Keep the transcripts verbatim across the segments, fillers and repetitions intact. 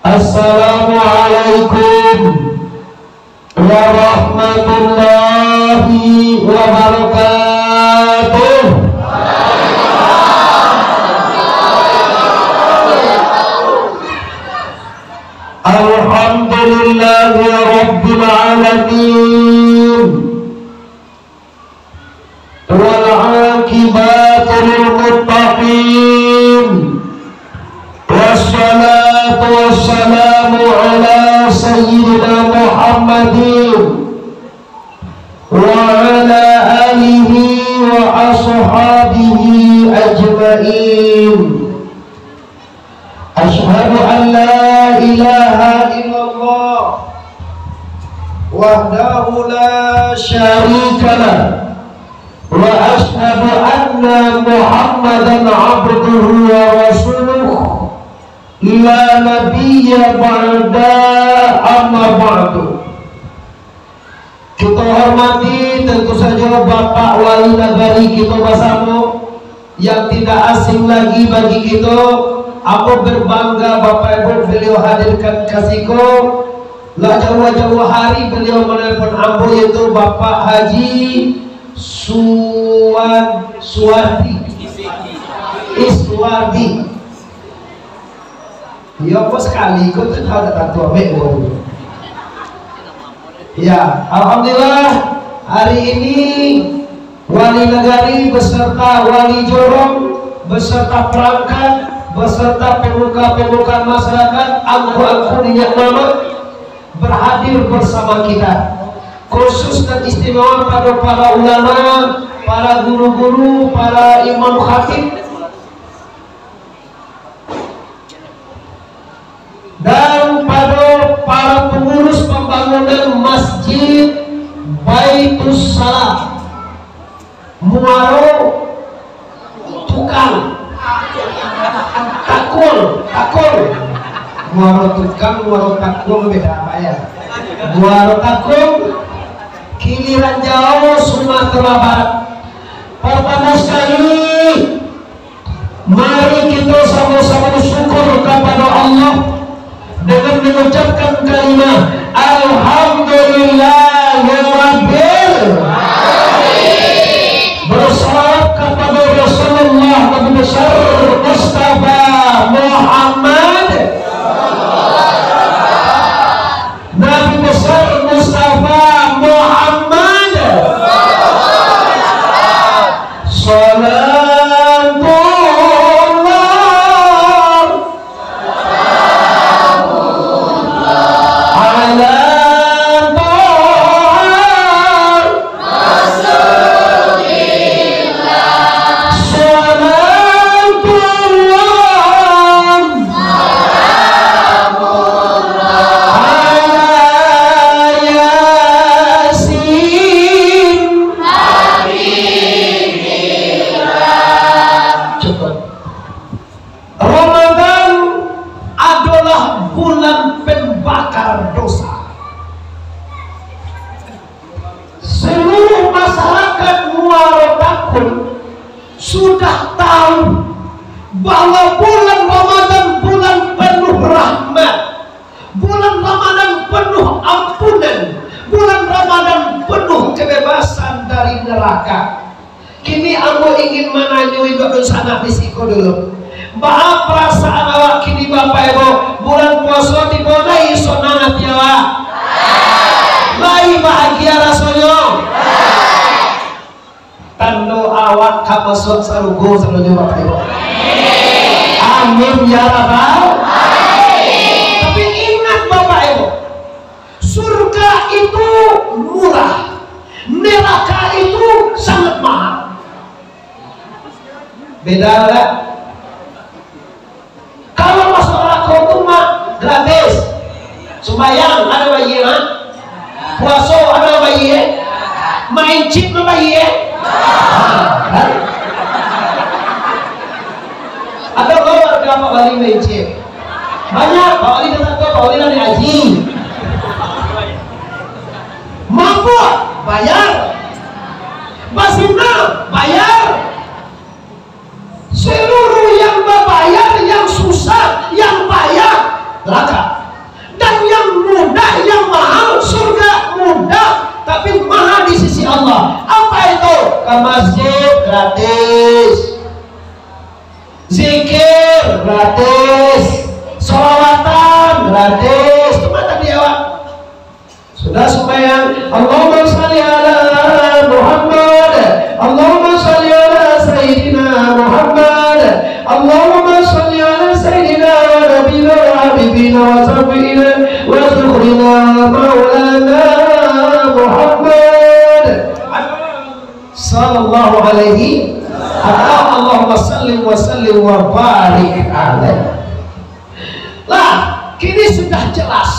Assalamualaikum warahmatullahi wabarakatuh. Alhamdulillahi rabbil alamin. Wal aqibatu lil muttaqin. Wassalatu wassalamu ala sayyidina Muhammadin wa ala alihi wa ashabihi ajmain. Asyhadu an la ilaha illallah wahdahu la syarikalah, wa asyhadu anna Muhammadan abduhu wa rasuluh, la nabiyya ba'da, amma ba'du. Kito hormati, tentu sajo, Bapak Wali Nagari kito basamo, yang tidak asing lagi bagi kito. Ambo berbangga, Bapak Ibu, beliau hadirkan ka siko. Lah jauah-jauah hari beliau menelpon ambo, yaitu Bapak Haji Suwan-, Suwardi. Iswardi. Iyo, kok sakali ko tu dah tantu ambek ko. Ya, alhamdulillah, hari ini Wali Nagari beserta Wali Jorong beserta perangkat beserta pemuka-pemuka masyarakat, angku-angku niniak mamak berhadir bersama kita. Khusus dan istimewa pada para ulama, para guru-guru, para imam khatib, dan pada para pengurus pembangunan Masjid Baitussalam, Muaro Tukang, Takuang, Takuang. Muaro Tukang, Muaro Takuang beda, Pak, ya. Muaro Takuang, Kiliranjao, Sumatera Barat. Pertama sekali, mari kita sama-sama syukur kepada Allah dengan mengucapkan kalimah Alhamdulillahirabbil. Bersalawat kepada Rasulullah Nabi besar Mustafa Muhammad. Nabi besar Mustafa Muhammad. Salatullah ala Toha Rasulillah. Salatullah ala Yasin. Cukup. Ramadan adalah bulan pembakar dosa. Seluruh masyarakat Muaro Takuang sudah tahu bahwa bulan Ramadan bulan penuh rahmat, bulan Ramadan penuh ampunan, bulan Ramadan penuh kebebasan dari neraka. Kini ambo ingin mananyo ibu dunsanak di siko dulu. Baa parasaan awak kini, Bapak Ibu? Bulan puaso tibo, lai sonang ati awak? Lai bahagia rasonyo? Tando awak ka masuak sarugo sajo, Bapak Ibu. Amin ya rabbal. Tapi ingat, Bapak Ibu, surga itu murah, neraka itu sangat mahal. Beda ndak? Kalau masuak narako tu mah gratis. Sumbayang ado bayia, ha? Puaso ado bayia, eh? Main chip mah bayia, eh? Ha, kan? Ado lo warga Pak Wali main chip? Banyak, Pak Wali datang tu, Pak Wali lah naik haji. Mampu, bayar. Basina, bayar. Seluruh yang babayar, yang susah, yang payah, neraka. Allahumma shalli ala Muhammad. Allahumma shalli ala Sayyidina Muhammad. Allahumma shalli ala Sayyidina wa Nabiyina wa Habibina wa Syafi'ina wa Zukhrina Maulana Muhammad. Sallallahu alaihi. Allahumma shalli wa sallim wa barik alaihi. Lah, kini sudah jelas.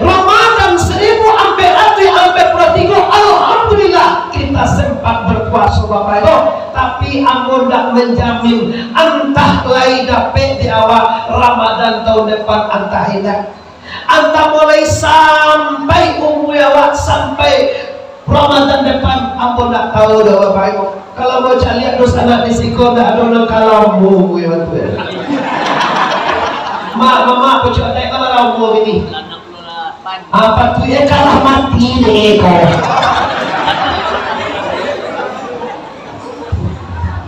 Ramadan saribu ampek ratuih ampek puluah tigo, alhamdulillah, kita sempat berpuasa, Bapak Ibu. Tapi ambo ndak menjamin antah lai dapek di awak Ramadan tahun depan, antah indak. Antah mulai sampai umua awak sampai Ramadan depan, ambo ndak tahu doh, Bapak Ibu. Kalau mau caliak doh sanak di siko, ndak ado nan kalah umua, yo, tu, yo. Mak, mamak, pucuk atai kalah umua ini. Apa tu, yo, kalah mati deh, kau.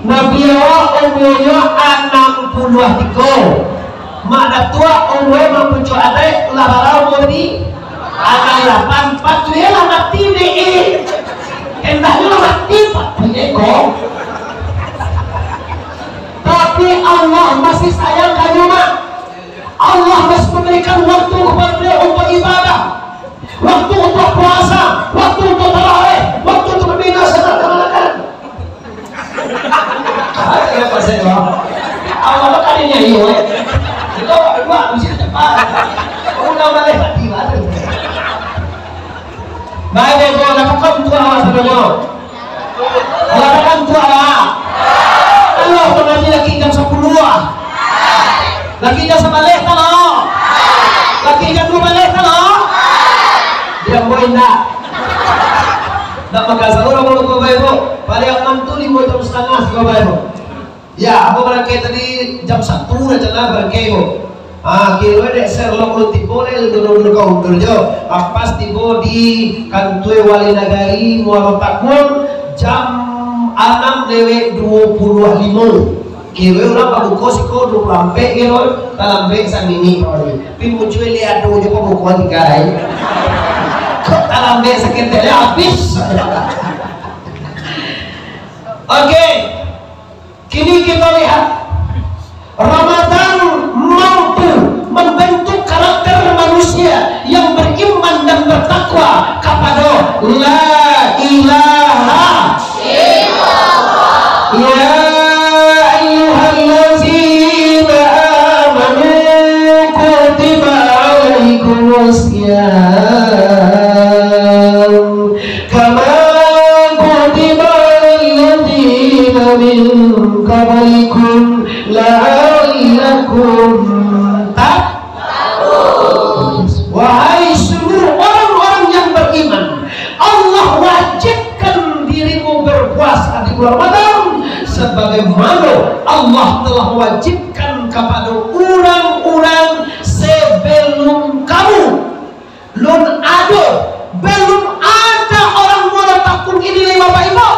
Nabi awak umuanyo anam puluah tigo. Mak Datuak umua Mak Pucuk Atai lah bara umua di anam lapan, patuiklah mati dek. Endaknyo lah mati patuik ko. Tapi Allah masih sayang ka nyo, Mak. Allah masih memberikan waktu kepada beliau untuk ibadah, waktu untuk puasa, waktu untuk tarawih, waktu untuk membina sanak kamanakan. Apa ya, Pak Zainal? Allah tu kan ini, iyo, eh. Kita berdua mesti cepat. Kamu nama leh hati lah tu. Baik, baik, baik. Katakan tu awak saudara. Katakan tu awak. Kalau mengaji lagi jam sepuluh lah. Lagi jam sebelas kan, oh? Lagi jam dua belas kan, oh? Diam, boy, indak. Ndak makan sahur, apa lupa, Bapak Ibu? Paling aman tu lima jam setengah, Bapak Ibu. Ya, ambo barangkai tadi jam satu lah, jangan barangkai ko. Ah, kiro dek Sherlock ulun tibo dek, ulun-ulun ka undur jo. Ah, pas tibo di kantua wali nagari Muaro Takuang jam anam lewat dua puluh limo. Kiro urang pabuko siko dua puluh ampek kiro, talambek sanini pokoknyo. Tapi muncul liado jo pabuko tiga ai. Kok talambek saketek, habis. Oke. Kini kita lihat, Ramadan mampu membentuk karakter manusia yang beriman dan bertakwa kapado La ilaha illallah. Ya ayyuhallazina amanu kutiba alaikumus siyam. Kama kutiba alal ladzina min qablikum la'allakum tattaqun. Wahai seluruh orang-orang yang beriman, Allah wajibkan dirimu berpuasa di bulan Ramadan, sebagaimana Allah telah wajibkan kepada orang-orang sebelum kamu. Lun ado, belum ada orang Muaro Takuang ini lai, Bapak Ibu.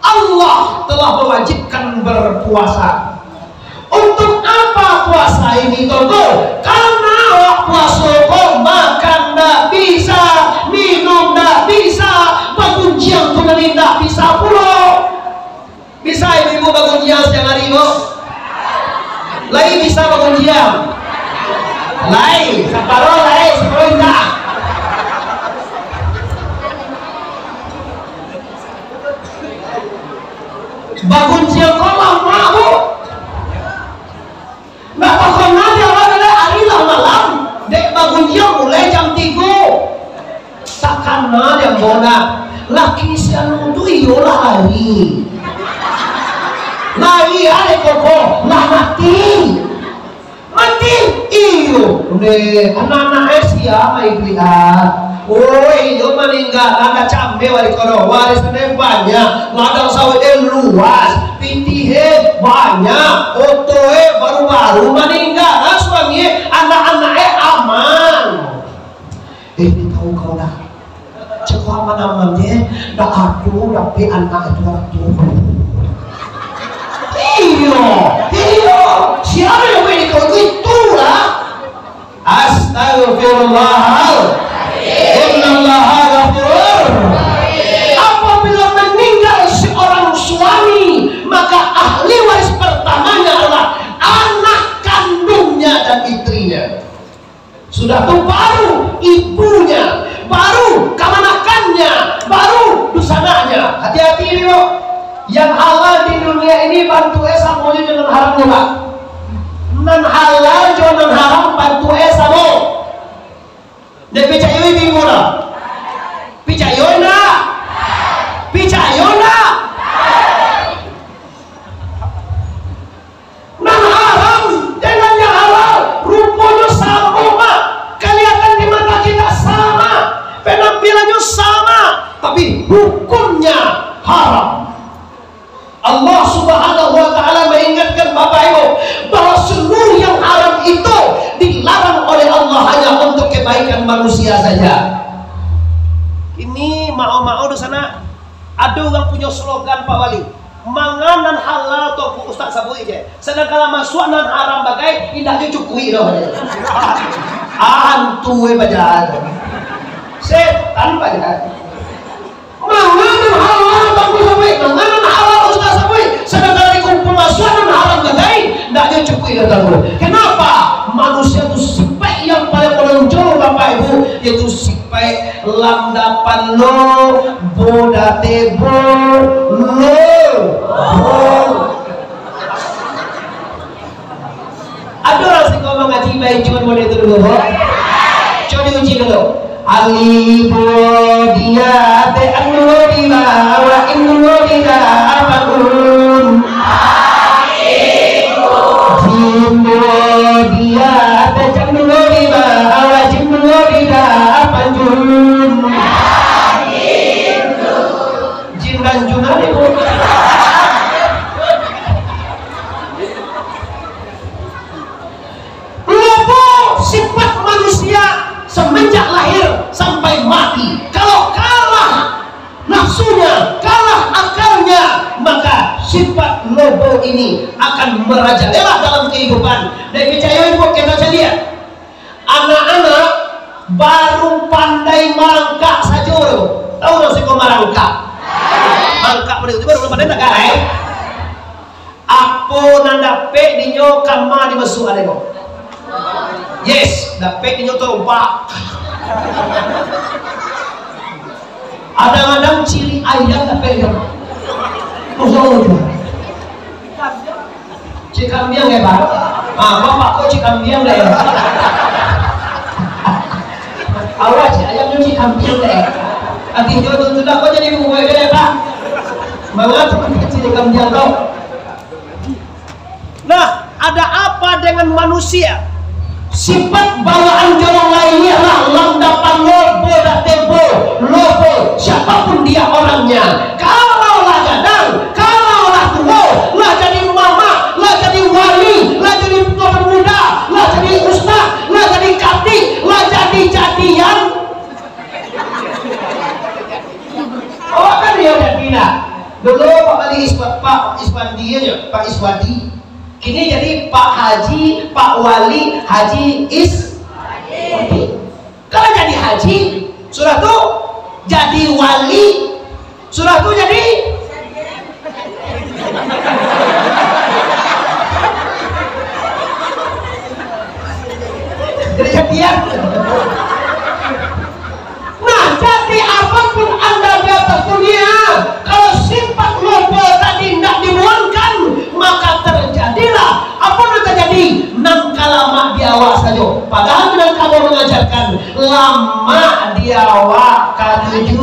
Allah telah mewajibkan berpuasa. Untuk apa puasa ini, Tonto? Karena awak puaso ko makan ndak bisa, minum ndak bisa, bagunjiang tu tadi ndak bisa pulo. Bisa ibu-ibu bagunjiang siang hari, Bu? Lai bisa bagunjiang? Lai, saparo lai, saparo indak. Bagunjiang ko lamak, Bu. Ndak takana di awak dari ari lah malam, dek bagunjiang mulai jam tigo. Takana di ambo nah, laki si anu tu iyolah lari. Lari ah, dek koko, lah mati. Mati? Iyo. Dek, anak-anak eh sia mai duit ah. Oi, iyo maningga, lah kacambe wali koro, warisan eh banyak, ladang sawit eh luas, pitih eh banyak, oto eh baru-baru maningga, lah suami eh, anak-anak eh aman. Eh, di tahu kau dah. Ceko aman-aman je, dah ado dapek anak itu orang tua. Iyo, iyo. Siapa yang main kau itu lah? Astagfirullahal. Innallaha Sudah tu baru ibunya, baru kamanakannya, baru dusanaknya. Hati-hati ni, Bro. Yang halal di dunia ini bantuaknyo samo jo nan haram, Pak. Nan halal jo nan haram bantuaknyo samo. Dek picayo ibu lah. Picayo ndak? Picayo ndak? Nan haram dengan yang halal ruponyo samo, Mak. Kaliatan di mata kita sama, penampilannyo sama, tapi hukumnya haram. Allah Subhanahu wa Ta'ala mengingatkan, Bapak Ibu, bahwa seluruh yang haram itu dilarang oleh Allah hanya untuk kebaikan manusia saja. Ini mao-mao di sana. Ado urang punyo slogan, Pak Wali, mangan nan halal tu, Ustaz sabuik je. Sadangkan lah masuak nan haram bagai, indak jo cukuik doh. Antu eh, pajahat. Setan pajahat. Mangan nan halal tu, Ustaz sabuik. Mangan nan halal, Ustaz sabuik. Sadangkan lah dikumpul masuak nan haram bagai, indak jo cukuik doh, Tuangku. Kenapa? Manusia tu sifat yang paling menonjol, Bapak Ibu, yaitu sifat landapan lo, boda tebo, lo. Ado urang siko mangaji baik cuman model tu dulu, ho? Cubo diuji dulu. Alif, bo, dia, te, an, duo di bawah, in, duo di dapan, un. Jim, bo, dia, te, jam, duo di bawah, jim, duo di dapan, jun. Jin dan jun ado, Bu. Lobo sifat manusia semenjak lahir sampai mati. Kalau kalah nafsunya, kalah akalnya, maka sifat lobo ini akan merajalela dalam kehidupan. Dan picayo, Ibu, kita caliak. Anak-anak baru pandai marangkak sajo tu. Tahu ndak siko marangkak? Marangkak pada itu baru pandai tagak, eh? Apo nan dapek dinyo kama dimasuak ado ko? Yes, dapek dinyo tarompak. Kadang-kadang ciri ayam dapek dinyo. Oh, cik kambiang ya, Pak? Ah, bapak kok cik kambiang deh? Awak cik ayam tu cik kambiang deh. Artinyo tu sudah kok jadi bubuih deh, Pak? Mangapa cik kambiang tu? Nah, ada apa dengan manusia? Sifat bawaan jorong lain ni lah landapan lobo, dak tebo, lobo, siapapun dia orangnya. Kalau lah gadang, kalau lah tuo, lah jadi mamak, lah jadi wali, lah jadi tuan muda, lah jadi ustaz, lah jadi katik, lah jadi-jadian. Awak kan dia jadi lah. Dulu Pak Wali Iswa-, Pak Iswandi aja, Pak Iswadi. Kini jadi Pak Haji, Pak Wali, Haji Is-, Wadi. Kalau jadi haji, sudah tu jadi wali, sudah tu jadi, jadi jadian. Nah, jadi apapun anda di atas dunia, kalau sifat lobo tadi indak dibuangkan, maka terjadilah apa nan terjadi, nan ka lamak di awak sajo. Padahal Minangkabau mengajarkan, lamak di awak katuju.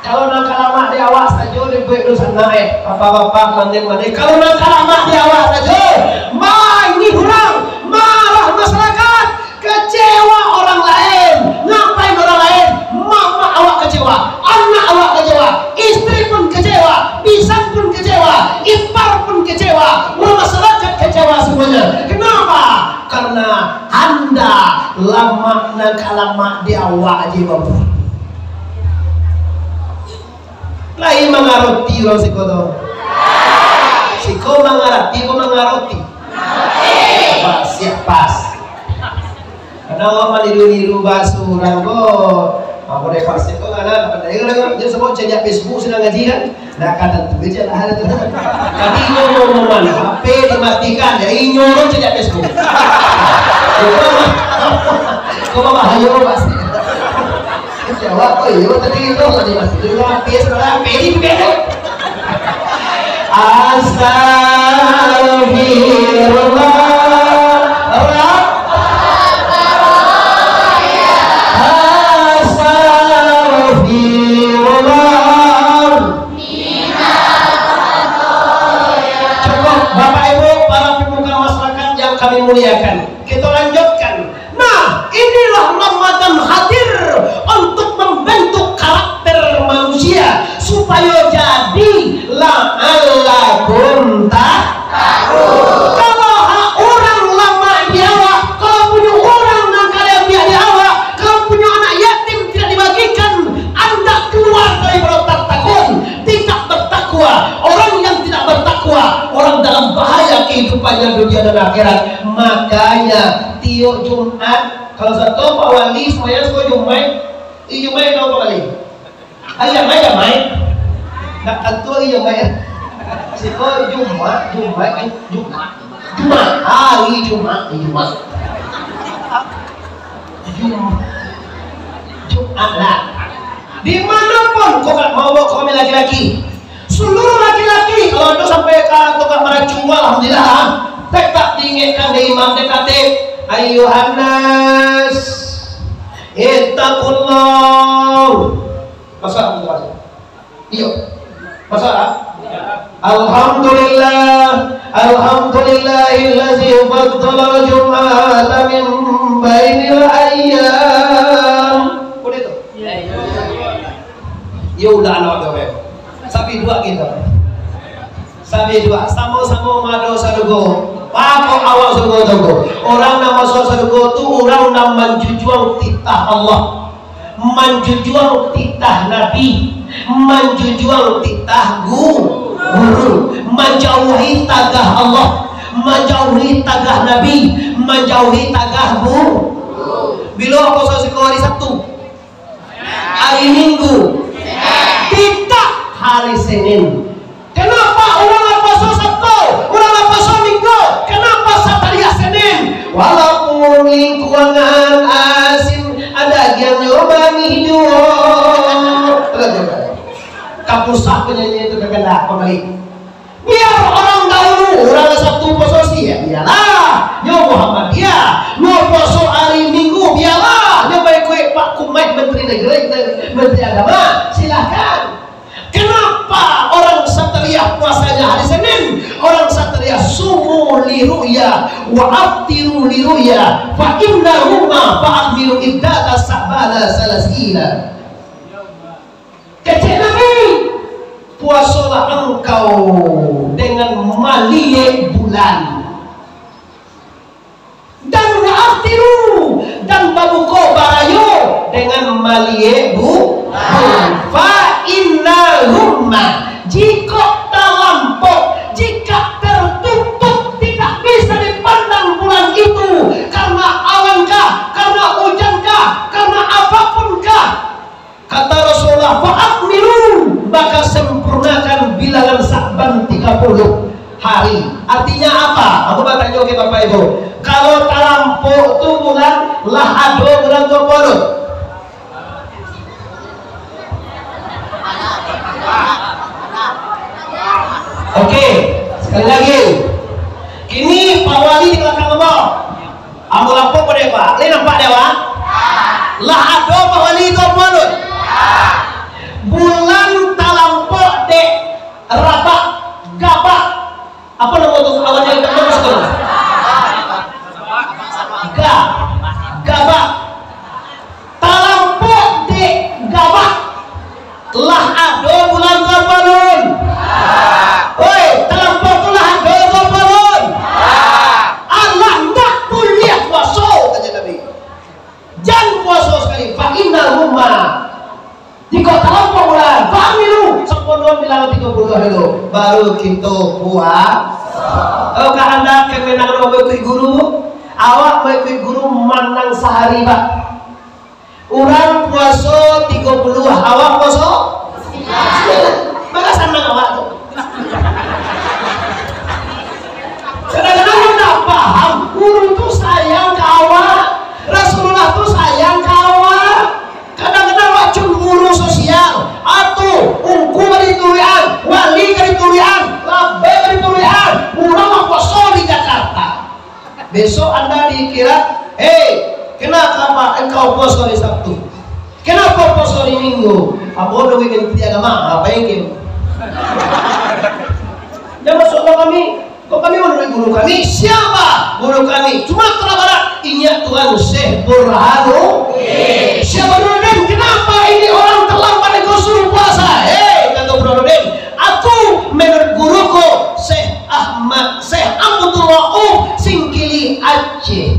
Kalau nan ka lamak di awak sajo dibuek dosa naik, bapak-bapak, mandeh-mandeh. Kalau nan ka lamak di awak sajo, maingih urang, marah masyarakat, kecewa orang lain. Ngapain orang lain? Mamak awak kecewa, anak awak kecewa, istri pun kecewa, bisan pun kecewa, ipar pun kecewa, masyarakat kecewa semuanya. Kenapa? Karena anda lamak nan ka lamak di awak aja, Bapak. Lain mangaroti urang siko tu. Siko mangarati ko mangaroti? Pas, siap pas. Kadang awak maniru-niru bahaso urang ko. Apo deh, pas ko kan, pandai kan, dia semua cek Facebook, sedang ngaji kan. Nah, kadang tu je lah. Tapi inyo mau mana? H P dimatikan, ya inyo lo cek Facebook. Iyo, pasti. Jawab, "Oh iyo, tadi itu tadi pasti itu lapis, lapis di bed." Astagfirullah. Astagfirullah. Cukup, Bapak Ibu, para pemuka masyarakat yang kami muliakan. Kita lanjutkan. Nah, inilah Ramadan hadir untuk membentuk karakter manusia supaya jadi la'allakum tattaqun. Kalau ha-, urang lamak di awak, kalau punyo urang nan kalebiah di awak, kalau punyo anak yatim tidak dibagikan, andak keluar daripada tattaqun, tidak bertakwa. Orang yang tidak bertakwa, orang dalam bahaya kehidupannya dunia dan akhirat. Makanya, tiok Jumat, kalau sato Pak Wali, sumbayang siko Jumaik, di Jumaik atau Pak Wali? Ayam, ayam, ayam. Nak tentu ayam, ayam. Siko Jumaik, Jumaik, Ju-, Jumaik. Jumaik, hari Jumaik, hari Jumaik. Jum-, Jumaik lah. Di mana pun kau nak mau bawa kami laki-laki, seluruh laki-laki, kalau itu sampai ka tukang maracu, alhamdulillah, tetap diingatkan dek imam, dek khatib, "Ayuhan nas, ittaqullah." Masa, masa. Iyo. Masa? Alhamdulillah, alhamdulillahillazi faddalal jum'ata min bainil ayyam. Udah itu? Iyo, udah, anak udah, udah. Sabi dua kita. Sabi dua, samo-samo mado sarugo. Pako awak sarugo tu. Urang nan masuak sarugo tu, urang nan manjujuang titah Allah, manjujuang titah Nabi, manjujuang titah gu-, guru, manjauhi tagah Allah, manjauhi tagah Nabi, manjauhi tagah gu-, bilo puaso siko hari Sabtu? Hari Minggu. Tidak, hari Senin. Kenapa urang lah puaso Sabtu, urang lah puaso Minggu? Kenapa satariah Senin? Walaupun lingkuangan asin, dagiangnyo manih juo. Kapusah penyanyi itu terkenal pembeli. Biar orang dahulu, urang Sabtu puaso Senin, ya, biarlah. Nyo Muhammadiyah, nyo puaso hari Minggu, biarlah. Nyo baikuik Pak Kumaik, Menteri Negeri, Menteri Agama, silahkan. Kenapa orang satariah puasanya hari Senin, orang satariah sumu li ru'ya, wa aftiru li ru'ya, fa innahuma, fa akmilu iddata Sya'bana salasina. Kecek Nabi, puasolah engkau dengan maliek bulan. Dan wa aftiru, dan babuko barayo dengan maliek bu-, bulan. Fa innahumma, jikok talampok, jika tertutup, tidak bisa dipandang bulan itu, karena awan kah, karena ujan kah, karena apapun kah, Kata Rasulullah, "Fa akmilu, maka sempurnakan bilangan Sya'ban tiga puluh hari." Artinya apa? Aku batanyo ke Bapak Ibu. Kalau talampok tu bulan, lah ado bulan dua puluh. Oke, sekali lagi. Kini Pak Wali di belakang abang. Ambo lapor pado Pak. Lai nampak dek Pak? Lah ado Pak Wali tu apo tu? Bulan talampok dek rabak, gabak. Apo namo tu awan nan itam tu, Mas? Ga-, gabak. Talampok dek gabak. Lah ado bulan Ramadan? Oi, talampok tu lah ado Ramadan? Alah, ndak buliah puaso, kato Nabi. Jan puaso sakali, fa innahumma. Jikok talampok bulan, fa akmilu, samponoan bilangan tigo puluh dulu, baru kito puaso. Kalau kahandak kami nak mengikuti guru, awak mengikuti guru manang sahari, Pak. Urang puaso tigo puluah, awak puaso? Maka sanang awak tu. Kadang-kadang urang ndak paham, guru tu sayang ka awak, Rasulullah tu sayang ka Besok anda dikira, "Hei, kenapa engkau puasa hari Sabtu? Kenapa puasa hari Minggu?" "Ambo duit Menteri Agama." "Apa yang kau?" Jan masuak kami. Kok kami manuruik guru kami? Siapa guru kami? Sumatera Barat. Inyo Tuan Syekh Burhanuddin. Siapa Burhanuddin? Kenapa ini orang terlambat engkau suruh puasa? Hei, kata Burhanuddin, aku menurut guruku Syekh Ahmad, Syekh Abdul Rauf Singkili Aceh.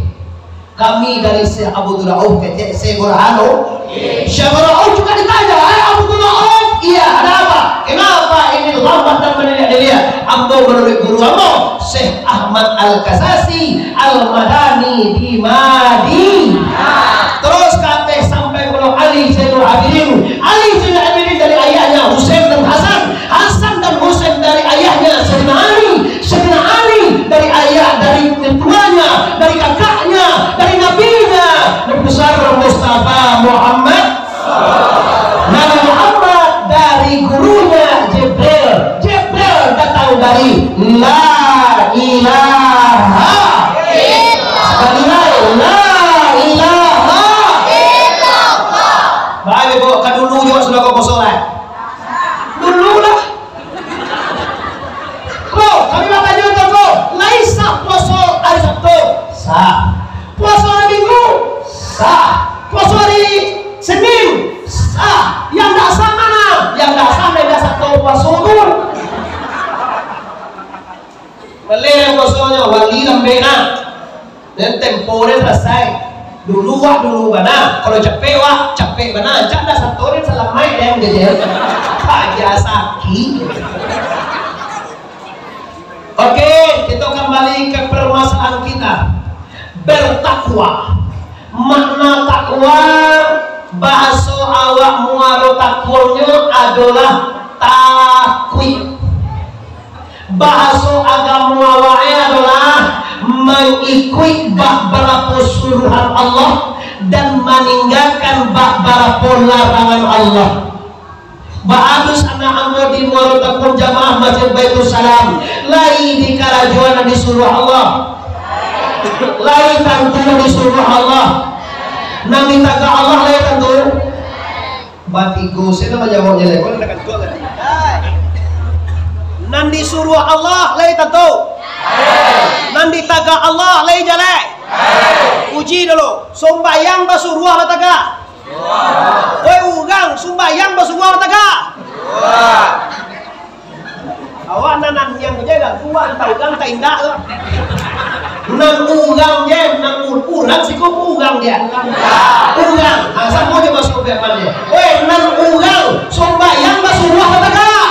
Kami dari Syekh Abdul Rauf, kecek Syekh Burhanu. Syekh Burhanu juga ditanya, "Hai Abdul Rauf, iya, ada apa? Kenapa ini lambat dan mendelia-delia?" "Ambo menurut guru ambo, Syekh Ahmad Al-Kasasi Al-Madani di Madinah." Terus ka ateh sampai pulo Ali Zainul Abidin. Ali Zainul Abidin dari ayahnya Husain dan Hasan. Hasan dan Husain dari ayahnya Sayyidina Ali. Sayyidina Ali dari ayah, dari tuanya, dari kakaknya, dari nabinya, Nabi besar Mustafa Muhammad. Nabi Muhammad dari gurunya Jibril. Jibril datang dari La ilaha. Sekali lai, La ilaha. Baik, Bu, ka dulu juo sudah kau kosong, eh. Dulu lah. Bro, kami batanyo tu, bro. Lai sah puaso ari Sabtu? Sah. Puaso ari Minggu? Sah. Puaso ari Senin? Sah. Yang ndak sah ma? Yang ndak sah, lai ndak sah tau puaso tu. Maleh puasonyo, wali lambek nah. Den tempo den salasai. Dulu wak dulu bana, kalau capek wak capek bana, cak dak sato den salamaik den jajan. Paja sakik. Oke, kita kembali ke permasalahan kita. Bertakwa. Makna takwa, bahaso awak muaro takwonyo adolah takuik. Bahaso agamo awaknyo adolah mangikuik babarapo suruhan Allah dan maninggakan babarapo larangan Allah. Baa tu sanak ambo di Muaro Takuak jamaah Masjid Baitussalam, lai di karajoan nan disuruah Allah, lai tantu nan disuruah Allah, nan ditagah Allah lai tantu. Batigo, sia nan manjawabnyo lai, kok nan kantua tadi? Nan disuruah Allah lai tantu. Nan ditagah Allah lai jaleh. Uji dulu, sumbayang basuruah batagah? Woi urang, sumbayang basuruah batagah? Awak nan naniang tu je ganggu, antah urang antah indak tu. Nan urang je, nan u-, urang siko urang je. Urang, ha, samo je basuruah amal je. Weh, nan urang, sumbayang basuruah batagah?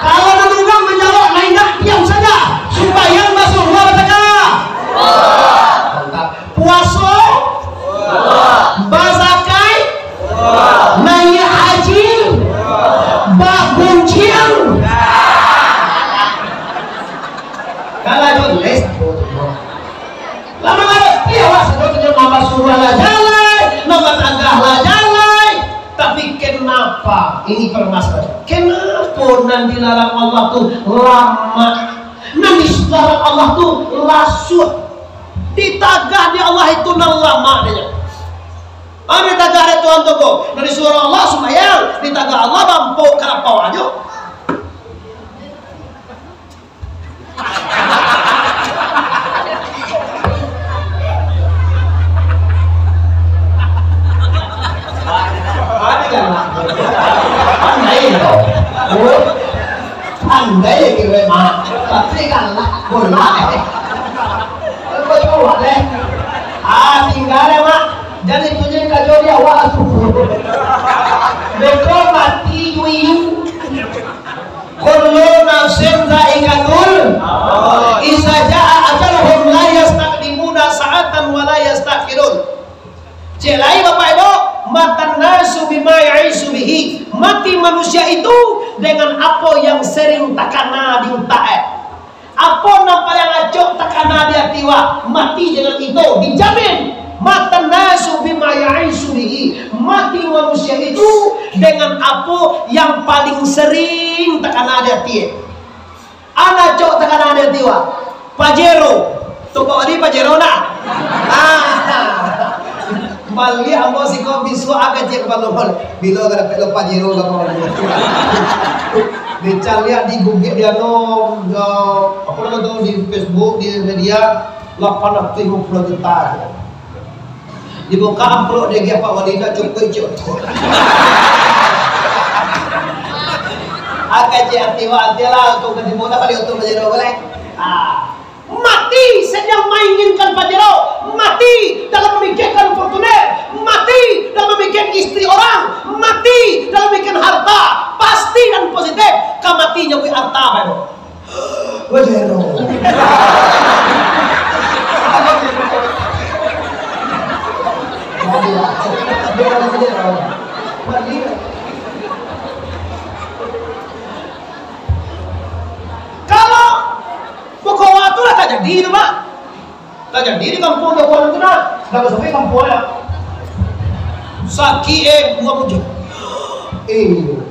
Kalau nan urang manjawab, nan indak diam saja. Sumbayang basuruah batagah? Mantap. Puaso, bazakai, naiak haji, bagunjiang. Kalau tu les, lama-lama dia awak sadonyo nambah suruah lah jalai, nambah tagah lah jalai. Tapi kenapa ini permasalahan? Kenapa nan dilarang Allah tu lamak? Nan dilarang Allah tu lasuah. Ditagah di Allah itu nan lamak dia. Ah, ditagah dek Tuhan tu ko. Nan disuruah Allah sumbayang, ditagah Allah bampok karapau ajo. Pandai kau. Pandai kiro, Mak. Tapi galak bola, eh. Kau coba deh. Ah, tingga deh, Mak. Jan itu je kajo di awak tu. Beko mati yuyu. Kullu nafsin za'iqatul. Iza ja'a ajaluhum la yastaqdimuna sa'atan wa la yasta'khirun. Cek lai, Bapak Ibu, matan nasu bima ya'isu bihi. Mati manusia itu dengan apo yang sering takana di utak, eh. Apo nan paling acok takana di ati wak, mati dengan itu, dijamin. Matan nasu bima ya'isu bihi. Mati manusia itu dengan apo yang paling sering takana di ati, eh. Nan acok takana di ati wak, Pajero, toko Pajero nak? Ah. Baliak ambo siko bisuak, ah, kecek kapalo. Bilo ka dapek lo Pajero ka bawah. Dicaliak di Google di anu, di, apo namo tu, di Facebook, di media, lapan ratuih limo puluah juta. Dibuka amplop dek Pak Wali, ndak cukuik, cok. Ah, kecek ati, wak, ati lah, tu ka dibuka baliak tu Pajero boleh. Ah. Mati sedang menginginkan Pajero, mati dalam memikirkan Fortuner, mati dalam memikirkan istri orang, mati dalam memikirkan harta, pasti dan positif ka mati nyo buek harta baru. Pajero. Kalau Pokok waktu lah tajadi tu, Pak. Tajadi di kampuang Jawa tu nah. Dah sampai kampuang ya. Sakik, eh, buah bujang. Iyo.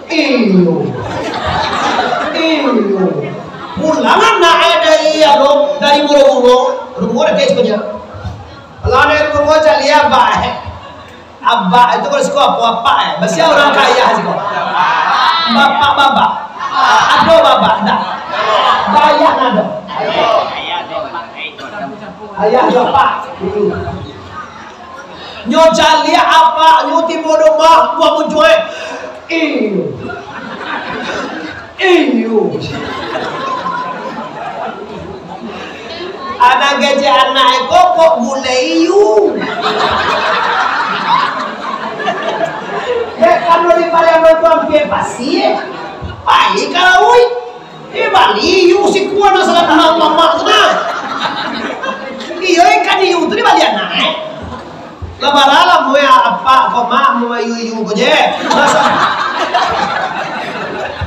Iyo. Iyo. Pulang anak, eh, dari, anu, dari Muro-Muro. Muro-Muro dah kayak sebenarnya. Lah, dari Muro-Muro cari abah, eh. Abak itu kalau siko apo, apak, eh? Basiah urang kaya siko. Bapak babak. Ado babak, ndak? Bayah nado. Ayah jo apak. Nyo caliak apak, nyo tibo di rumah, buah muncuang, eh. Iyo. Iyo. Anak kecek anak iko kok gulai iyo. Dek, kalau di Pariaman tu ampia pasti, eh. Pai ka lauik. Eh, bali iyo sikuah nan salah tahan mamak tu nah. Iyo, ikan iyo tu dibali anak, eh. Lah bara lah mue apak ko mak mue iyo-iyo ko je. Lah sa-,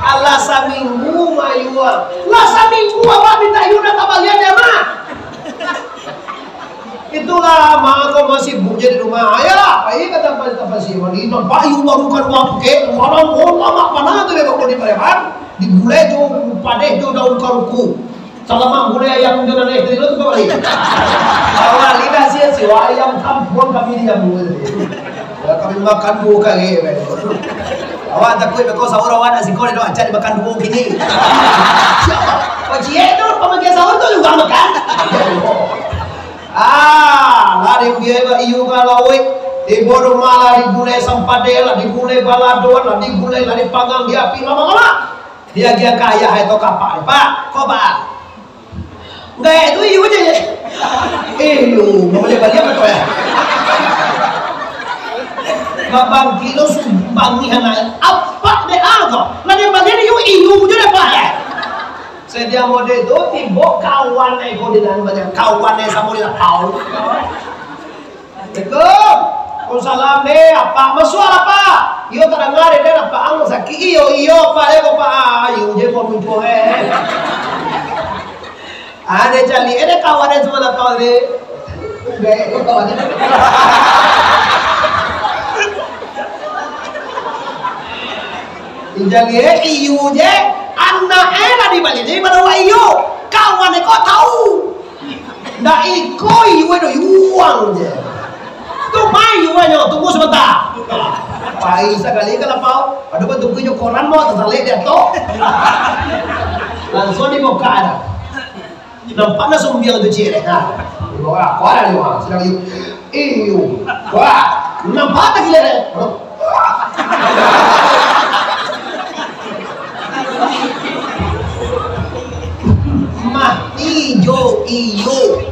alah saminggu mue iyo. Lah saminggu awak minta iyo ndak tabalian dek mak. Itulah mak ko masih sibuk je di rumah. Ayolah, pai ka tampat-tampat si mandi. Nampak iyo baru kaluar tu kek. Orang ko mak panah tu dek ko di parehan. Digulai jo padeh jo daun karuku. Salamak gulai ayam jo nan eh, tadi tu bali. Awak lidah sia-sia, ayam kampuang kami di Jambi. Ya, kami makan duo kali, eh. Awak takuik beko sahur awak nak siko, nak acak dimakan duo kini. Kok ciek tu, pamakai sahur tu juga makan. Ah, lah diambiak iyo ka lauik. Tibo rumah lah digulai sampadeh, lah digulai balado, lah digulai, lah dipanggang di api, lama-lama. Diagiah ka ayah atau ka apak, "Pak, ko, Pak?" Gaek tu iyo je. Eh, iyo, mambali-bali apo tu, eh? Babangkik lo sumbang ni anak. Apak dek ah ko. Lah dia bali ni iyo, iyo je dek, Pak, eh. Sadia mode tu, tibo kawan eh ko di dalam banyak. Kawan eh samo di lapau. Assalamualaikum. Waalaikumsalam, deh. Apak masuak lah, Pak. Iyo, tadanga dek, dek, apak ang sakik. Iyo, iyo, Pak, dek, ko, Pak. Ah, iyo je, ko, muncul, eh. Ah, dek, caliak, eh, dek, kawan, dek, samo lah, kawan, dek. Dek, ko, kawan, dek. Dek, caliak, eh, iyo je. Anak, eh, lah dibali, dek, pada wak iyo. Kawan, dek, ko, tahu. Ndak iko iwe do yuang je. Tu mai iwe nyo, tunggu sabanta. Pai sakali ka lapau, ado batunggu jo koran mau tasalek di ato. Langsuang dibuka dah. Nampak lah sumbiang tu ciek deh. Nah, dibawa koran ni, wah, sadang yu-, iyo. Wah, nampak tak gila deh. Mati jo iyo.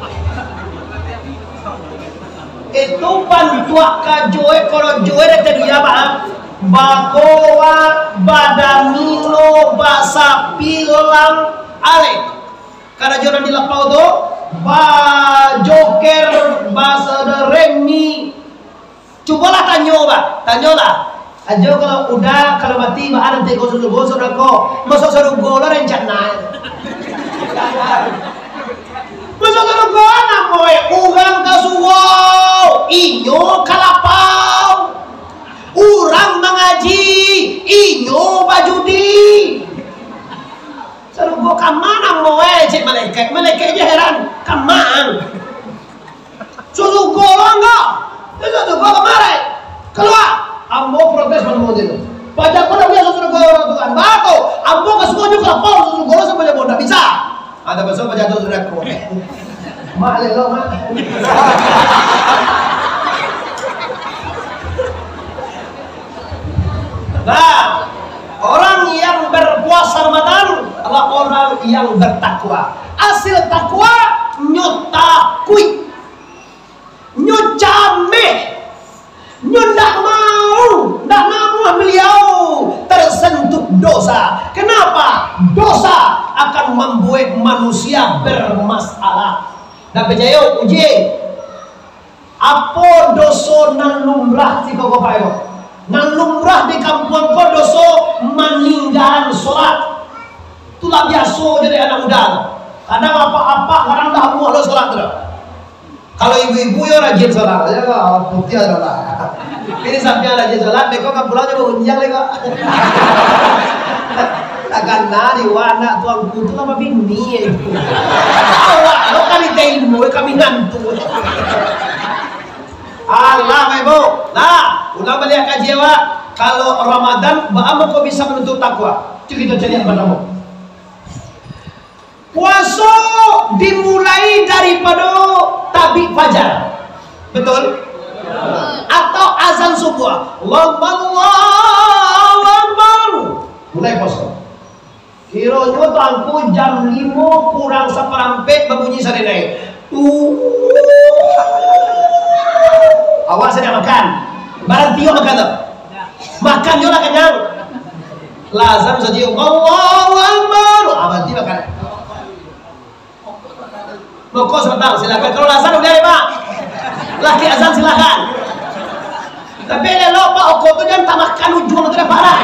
Itu bantuak kajoe, korojoe dari tadi ya, Pak. Bagoa, badamino, basapilang, alek. Karajo nan di lapau tu, bajoker, basadaremi. Cubolah tanyo, Pak. Tanyolah. Ajo kalau udah, kalau mati, baa nanti ko surugo, saudara ko. Masuk sarugo lah rencana. Masuk sarugo, namo eh? Urang ka surau, inyo ka lapau. Urang mangaji, inyo bajudi. Sarugo ka ma namo eh, cek malaikat. Malaikat je heran. Amang. Susu gorong kau. Susu gorong kemarin. Keluar. Ambo protes manu tu. Paja kau dah biasa susu gorong tu kan. Bato. Ambo ka suko juga lapor susu gorong sampai dia ndak bisa. Ada pasal paja tu sudah kuat. Mak lelo mak. Nah, orang yang berpuasa Ramadan adalah orang yang bertakwa. Hasil takwa, nyo takuik, nyo cameh, nyo ndak mau, ndak namuah beliau tersentuh dosa. Kenapa? Dosa akan membuat manusia bermasalah. Ndak picayo, uji. Apo doso nan lumrah di kota ko? Nan lumrah di kampuang ko doso maninggalan solat. Itulah biaso jadi anak muda. Kadang apak-apak, kadang dah amuah lo solat tu dah. Kalau ibu-ibu yo rajin solat, yo putiah solat. Ini sampai rajin solat, beko ka pulau jo unjang lagi kok. Takana di anak tuanku tu lah babini. Awak lo kami tengok, kami ngantuk. Alah, Bapak Ibu. Nah, ulang baliak kaji awak. Kalau Ramadan, baa mangko bisa manuntut takwa? Itu kita cari yang pertama. Puaso dimulai daripado tabik fajar. Betul? Atau azan subuah. Allahu Akbar. Allahu Akbar. Mulai puaso. Kironyo tuangku jam limo kurang saparampek babunyi sarenai. Awak sadang makan. Baranti awak makan tu. Makan jo lah kanyang. Lah azan sajo, Allahu Akbar. Ah, baranti makan. Rokok sabanta, silakan. Kalau lah azan, udah deh, Pak. Laki azan, silakan. Tapi elok, Pak, rokok tu jangan tamakan ujuang tu dah parah.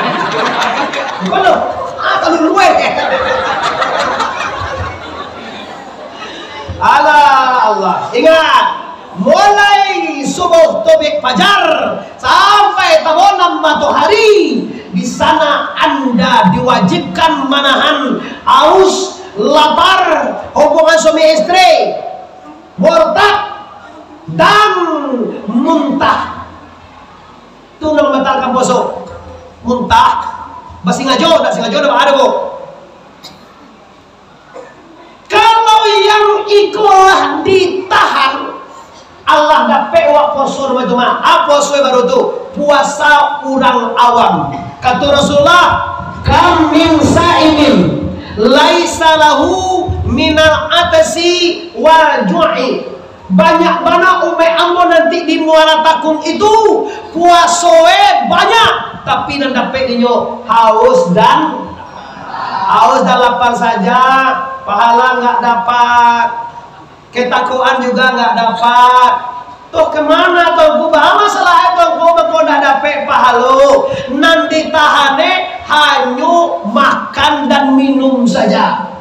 Bukan lo. Ah, kalau luar. Alah, Allah. Ingat, mulai subuh tobik fajar sampai tabanam matohari, di sana anda diwajibkan manahan aus, lapar, hubungan suami istri, murtad, dan muntah. Tu nan mambatalkan puaso. Muntah, basingajo, tak singajo, dak ada, Bu. Kalau yang iko lah ditahan, Allah dapek wak puaso nama itu mah. Ah, puaso baru tu, puasa urang awam. Kata Rasulullah, "Kam min sa'imin laisa lahu minal atasi wal ju'i." Banyak bana umaik ambo nanti di Muara Takung itu, puasoe banyak, tapi nan dapek dinyo haus dan, haus dan lapar saja, pahala nggak dapat, ketakwaan juga nggak dapat. Toh kemana Tuanku? Baa masalah Tuanku, beko ndak dapek pahalo? Nan ditahane hanyo makan dan minum saja.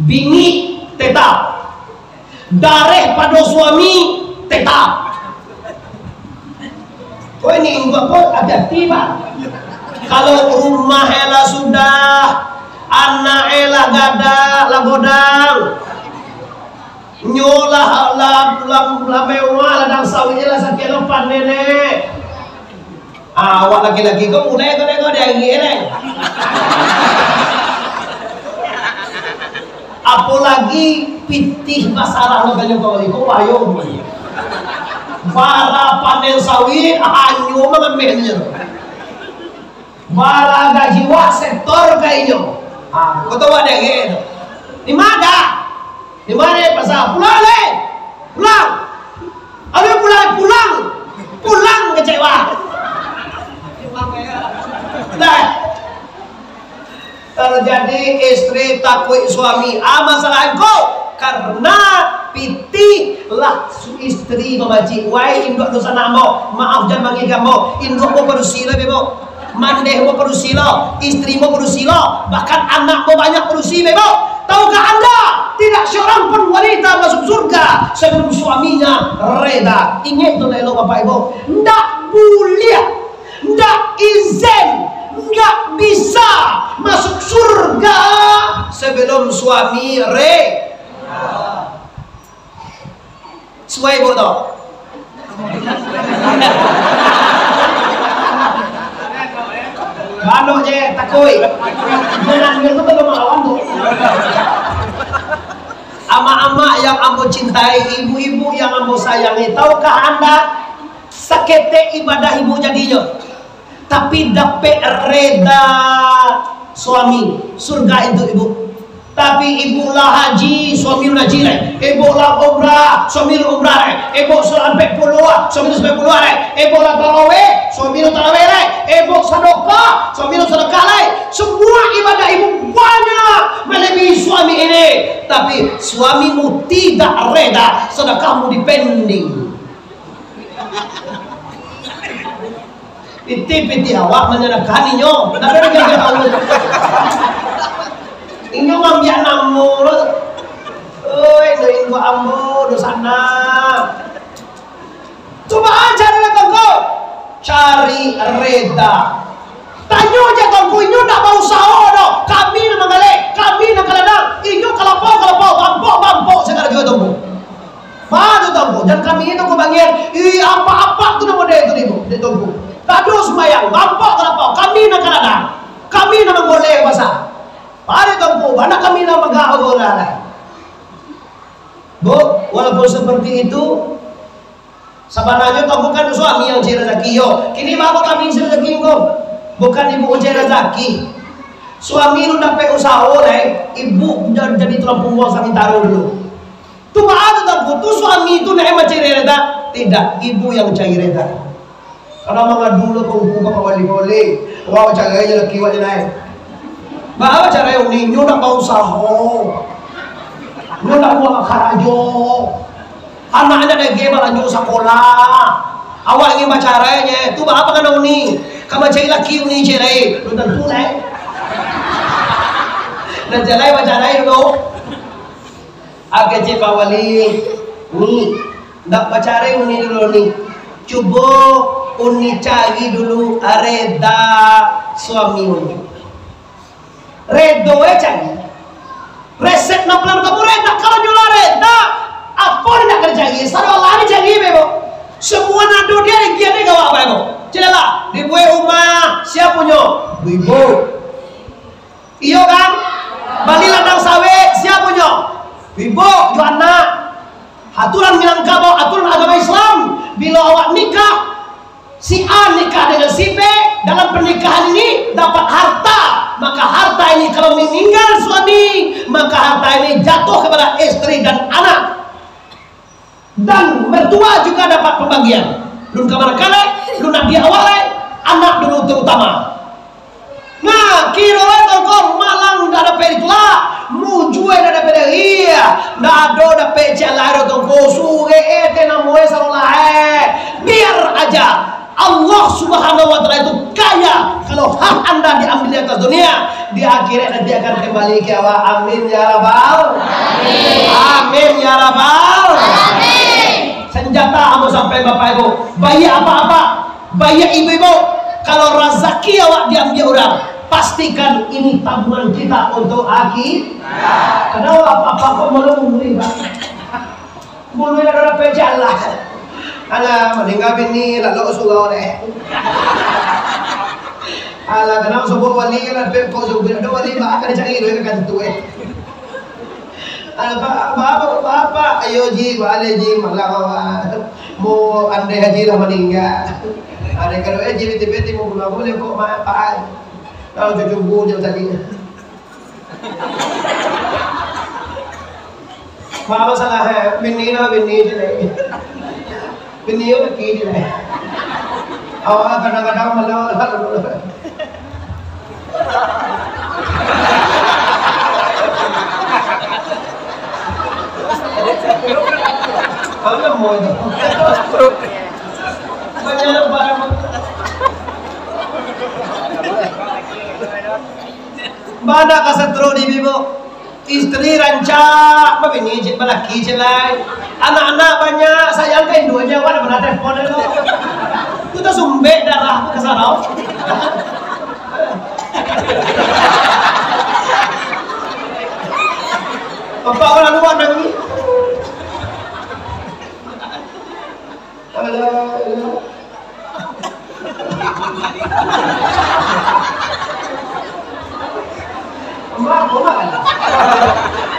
Bini tetap. Dareh pado suami tetap. Kau ini induak ko hati-hati, Pak. Kalau rumah e lah sudah, anak e lah gadah, lah godang. Nyo lah, lah, lah, lah mewah, ladang sawit e lah sakian lo panen e. Ah, awak laki-laki ko mulai ko, ko diari e. Apolagi pitih basarah lo kanyo ko, ko bahayo. Bara panen sawit, hanyo mangameh nyo. Bara gaji wak setor ka inyo. Ah, ko tau wak dek tu. Di ma? Di ma pasal? Pulang lai. Pulang. Aduh, pulang, pulang. Pulang kecewa. Nah. Terjadi istri takuik suami. Ah, masalah ko karena pitih lah su-, istri mamacik. Wai induak dunsanak ambo, maaf jan mangigam ambo. Induak ambo padusi lo, Bebo. Mandeh mo padusi lo, istri mo padusi lo, bahkan anak mo banyak padusi, Bebo. Tahukah anda, tidak seorang pun wanita masuk surga sebelum suaminya reda. Ingat tu elok, Bapak Ibu. Ndak buliah Ndak izin, ndak bisa masuk surga sebelum suami re. Suai, Bu, tu. Banok je, takuik. Jangan dia tu kalau melawan tu. Amak-amak yang ambo cintai, ibu-ibu yang ambo sayangi, tahukah anda, saketek ibadah ibu jadinyo, tapi dapek reda suami, surga itu, ibu. Tapi ibu lah haji, suami lah haji lai. Ibu lah umrah, suami lah umrah lai. Ibu lah ampek puluah, suami lah ampek puluah lai. Ibu lah tarawih, suami lah tarawih lai. Ibu sadakah, suami lah sadakah lai. Semua ibadah ibu banyak melebihi suami ini. Tapi suamimu tidak reda sedekahmu dipending. Pitih-pitih awak manyadakahan inyo. Tapi inyo ndak tahu. Inyo mambiak namo lo. Oi, indu ambo, dunsanak. Cubo cari reda, Tuangku. Cari reda. Tanyo je, Tuangku, inyo ndak bausaho doh. Kami nan manggaleh, kami nan ka ladang. Inyo kalapau, kalapau, bampok, bampok, sagalo juo, Tuangku. Baa tu, Tuangku, jan kami tu kubangian, ih, apak-apak tu namo dek tu, dek Tuangku. Kado sumbayang, bampok kalapau, kami nan ka ladang, kami nan manggoleh basa. Baa tu, Tuangku, bana kami nan magah bagoleh lai. Bu, walaupun seperti itu, sabananyo Tuangku kan suami yang cari razaki, yo. Kini baa kami cari razaki ko? Bukan ibu cari razaki. Suami tu dapek usaho lai, ibu jadi tulang pungguang samantaro dulu. Tu baa tu, Tuangku, tu suami tu nan mancari reda? Tidak, ibu yang cari reda. Kadang mangadu lah ka ungku, ka wali, ka wali. Wah, bacarai je laki awak je lai. Baa bacarai uni, nyo ndak bausaho. Nyo ndak buek karajo. Anaknyo dageh balanjo sakolah. Awak ingin bacarai je. Tu baa pangana uni? Ka mancari laki uni ciek lai. Belum tantu lai. Nan jalai bacarai dulu. Agak cek Pak Wali, ni, ndak bacarai uni dulu ni. Cubo uni cari dulu reda suami uni. Redo eh cari. Resep nan paling utamo reda. Kalau nyo lah reda, apo nan nak dicari? Sadolah dicari bebo. Semua nado dia, dia ni gawa apa bebo? Celalah, dibuek rumah, sia punyo? Ibu. Iyo kan? Bali ladang sawit, sia punyo? Ibu jo anak. Aturan Minangkabau, aturan agama Islam, bilo awak nikah, si A nikah dengan si B, dalam pernikahan ini dapat harta, maka harta ini kalau meninggal suami, maka harta ini jatuh kepada istri dan anak. Dan mertua juga dapat pembagian. Lun kamanakan lai, lun adiak awak lai, anak dulu terutama. Nah, kiro lai Tuangku, malang ndak dapek ditulah, mujua ndak dapek dari, ndak ado dapek ciek lai doh Tuangku, surek eh, teh namo eh, sarolah eh. Biar aja. Allah Subhanahu wa Ta'ala itu kaya. Kalau hak anda diambil di atas dunia, di akhirat nanti akan kembali ke awak. Amin ya Rabbal. Amin. Amin ya Rabbal. Amin. Senjata ambo sampaikan, Bapak Ibu, baiak apak-apak, baiak ibu-ibu, kalau razaki awak diambil urang, pastikan ini tabungan kita untuk akhirat. Kenapa apak-apak kok malu memberi, Pak? Mulu yang ada pejalan. Alah, maningga bini, lalu surau deh. Alah, kenapa sebut wali, kan ada pekok sebut, ada wali, bah, akan dicari dulu, kan, tu, eh. Alah, ba-, ba-, ba-, ba-, ayo, Ji, balik, Ji, malam, awak. Mau andai Haji lah maningga. Andai kalau, eh, Ji, beti-beti, mau bunuh, boleh kok, ma-, apa, ai. Kalau cucu bu, jangan tadi. Mak masalah, eh, bini lah bini je, eh. Bini lah laki je, eh. Awak kadang-kadang malah, apa nama itu? Banyak barang. Bana ka satruk di bibo. Istri rancak, babini cik, balaki cik lai. Anak-anak banyak, sayang ka induak aja, awak dak pernah telepon tu. Tu Tasumbek darah ka sarau. Bapak urang luar nangih. Alah, alah. Mak, mak.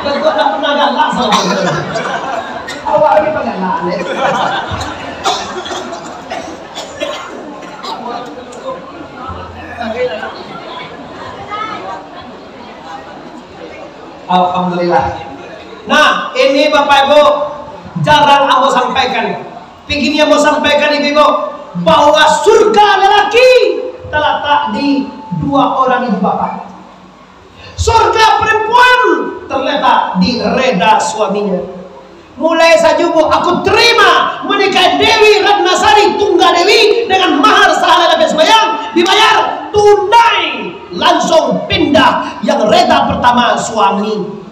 Betul tak pernah galak sama. Awak ni pernah galak, eh. Alhamdulillah. Nah, ini Bapak Ibu, jarang ambo sampaikan. Begini ambo sampaikan, Ibu Ibu, bahwa surga lelaki terletak di dua orang ibu bapak. Surga perempuan terletak di reda suaminya. Mulai sajubo aku terima menikahi Dewi Ratnasari Tunggadewi dengan mahar sahalai lapeh sumbayang, dibayar tunai, langsung pindah yang reda pertama suami.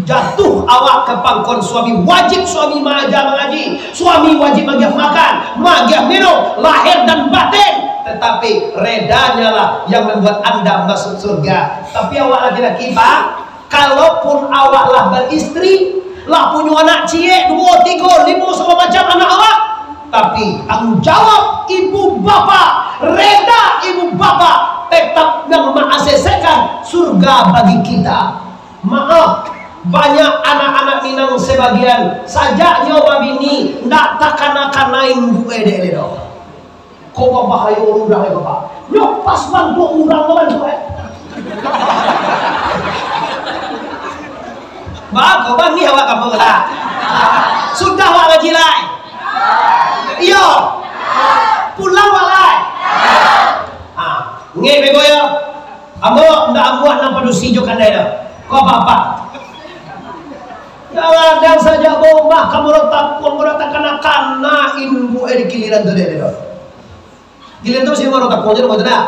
Jatuh awak ka pangkuan suami, wajib suami maaja mangaji, suami wajib maagiah makan, maagiah minum, lahir dan batin. Tetapi redanya lah yang membuat anda masuk surga. Tapi awak laki-laki, Pak, kalaupun awak lah beristri, lah punyo anak ciek, duo, tigo, limo, sagalo macam anak awak, tapi tanggung jawab ibu bapak, reda ibu bapak, tetap yang maakseskan surga bagi kita. Maaf, banyak anak-anak Minang sebagian, sajak nyo babini, ndak takana-kana induak e dek le doh. Ko babahayo urang e, Bapak. Nyo pas bantuak urang ko bantuak e. Ba, ko bangih awak kampung lah. Sudah awak ngaji lai? Iyo. Pulang awak lai? Ha, ngek bego yo. Ambo ndak amuah nan padusi jo kandai doh. Ko apak-apak. Kadang sajak baumah ka Muaro Takuang, ko ndak takana-kana induak e di kiliran tu dek le doh. Giliran tu si Muaro Takuang je doh, betul ndak?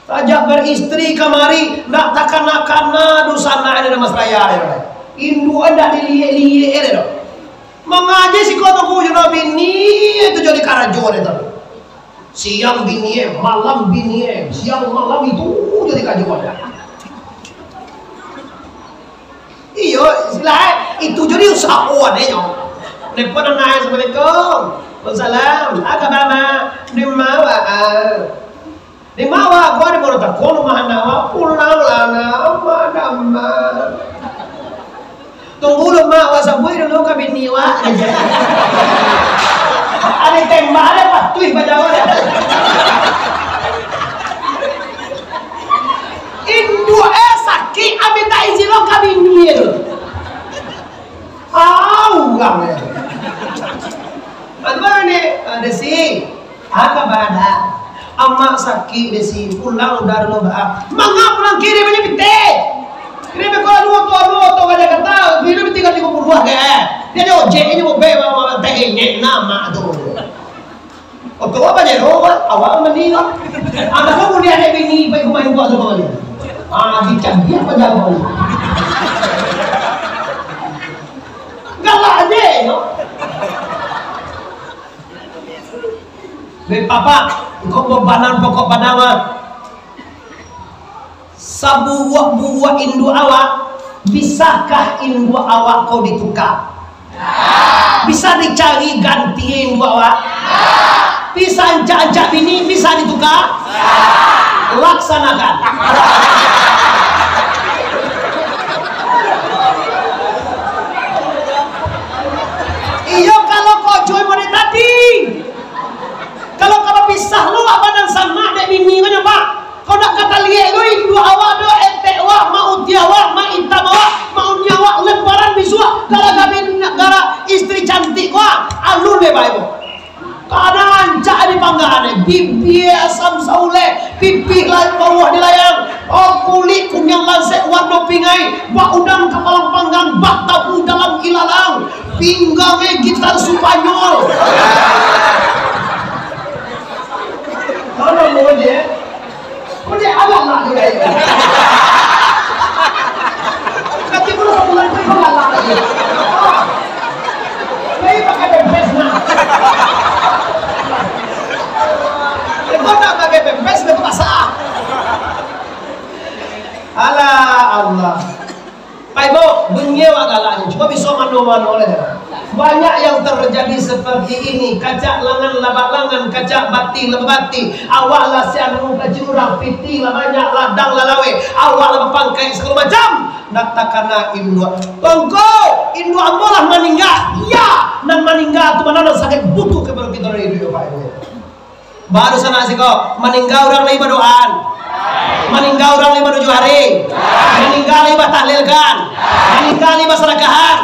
Sajak beristri kamari, ndak takana-kana dunsanak e di Dharmasraya dek le doh. Induak e ndak diliek-liek e dek le doh. Mangaji siko tu ku jo bini e tu jadi karajo dek tu. Siang bini e, malam bini e, siang malam itu jadi karajo. Iyo, istilah e, itu jadi usaho ade nyo. Nelpon anak e, "Assalamualaikum." "Waalaikumsalam." "Ah, kaba, Mak?" "Di ma awak?" "Ah, di ma awak?" "Ko di Muaro Takuang, rumah anak awak." "Pulang lah, Nak. Amak, Mak." "Tunggu lu, Mak, awak sabuik dulu ka bini awak," kecek. Ado tembak, ado patuih bajalan. Induak e sakik, mintak izin lo ka bini e tu. Ah, urang e. Anu ni, ado si. Apo bana? Amak sakik, Desi. Pulang udah dulu, Bang. Manga pulang kirim aja pitih. Kirim ke dua tu, dua tu ka Jakarta. Kirim tinggal tigo puluah ke. Dia ada ojek ini mau bayar, mau teh ini nama tu. Oto apa je, awak mending lah. Anak kau boleh ada bini, pergi ke main buat tu kau ni. Ah, dicari apa jago ni? Galak aja, no. Bapak, engkau bebanan pokok padang, ah. Sabuwak-buwak induak awak, bisakah induak awak ko ditukar? Bisa dicari ganti induak awak? Bisa ancak-ancak bini, bisa ditukar? Laksanakan. Iyo, kalau kau cuy model tadi. Kalau ka bapisah lo, abah nan sanak dek bini ko nyo, Pak. Kau nak kata liek lo, induak awak do, etek awak, mauti awak, maitam awak, mauni awak, lemparan bisuak, gara-gara bin-, gara istri cantik ko, alun be bae ko. Kadang ancak di panggaan, bibia asam saulek, pipih lai bawah di layang, oh, kulik kuniang lansek warno pingai, bak udang kapalang panggang, bak tabu dalam ilalang, pinggang e gitar Spanyol. Mana mau je? Kau je awak nak juga ya. Nanti pun satu lagi pun galak lagi. Jadi pakai dempes nah. Sampai sudah basah. Alah, Allah. Bapak Ibu, bunyi awak galaknyo. Cuma bisa mano-mano lah. Banyak yang terjadi seperti ini. Kacak langan, labak langan, kacak batih, labak batih. Awak lah si anu ka jurang, pitih lah banyak, ladang lah laweh. Awak lah bapangkek, sagalo macam. Nak takana induak. Tongko, induak ambo lah maningga. Ya, nan maningga tu mano nan sangat butuh kapado kito dari iduik, Bapak Ibu. Baru sanak siko, maningga urang lai badoaan. Maningga urang lai badojo hari. Maningga lai batahlilkan. Maningga lai basadakahan.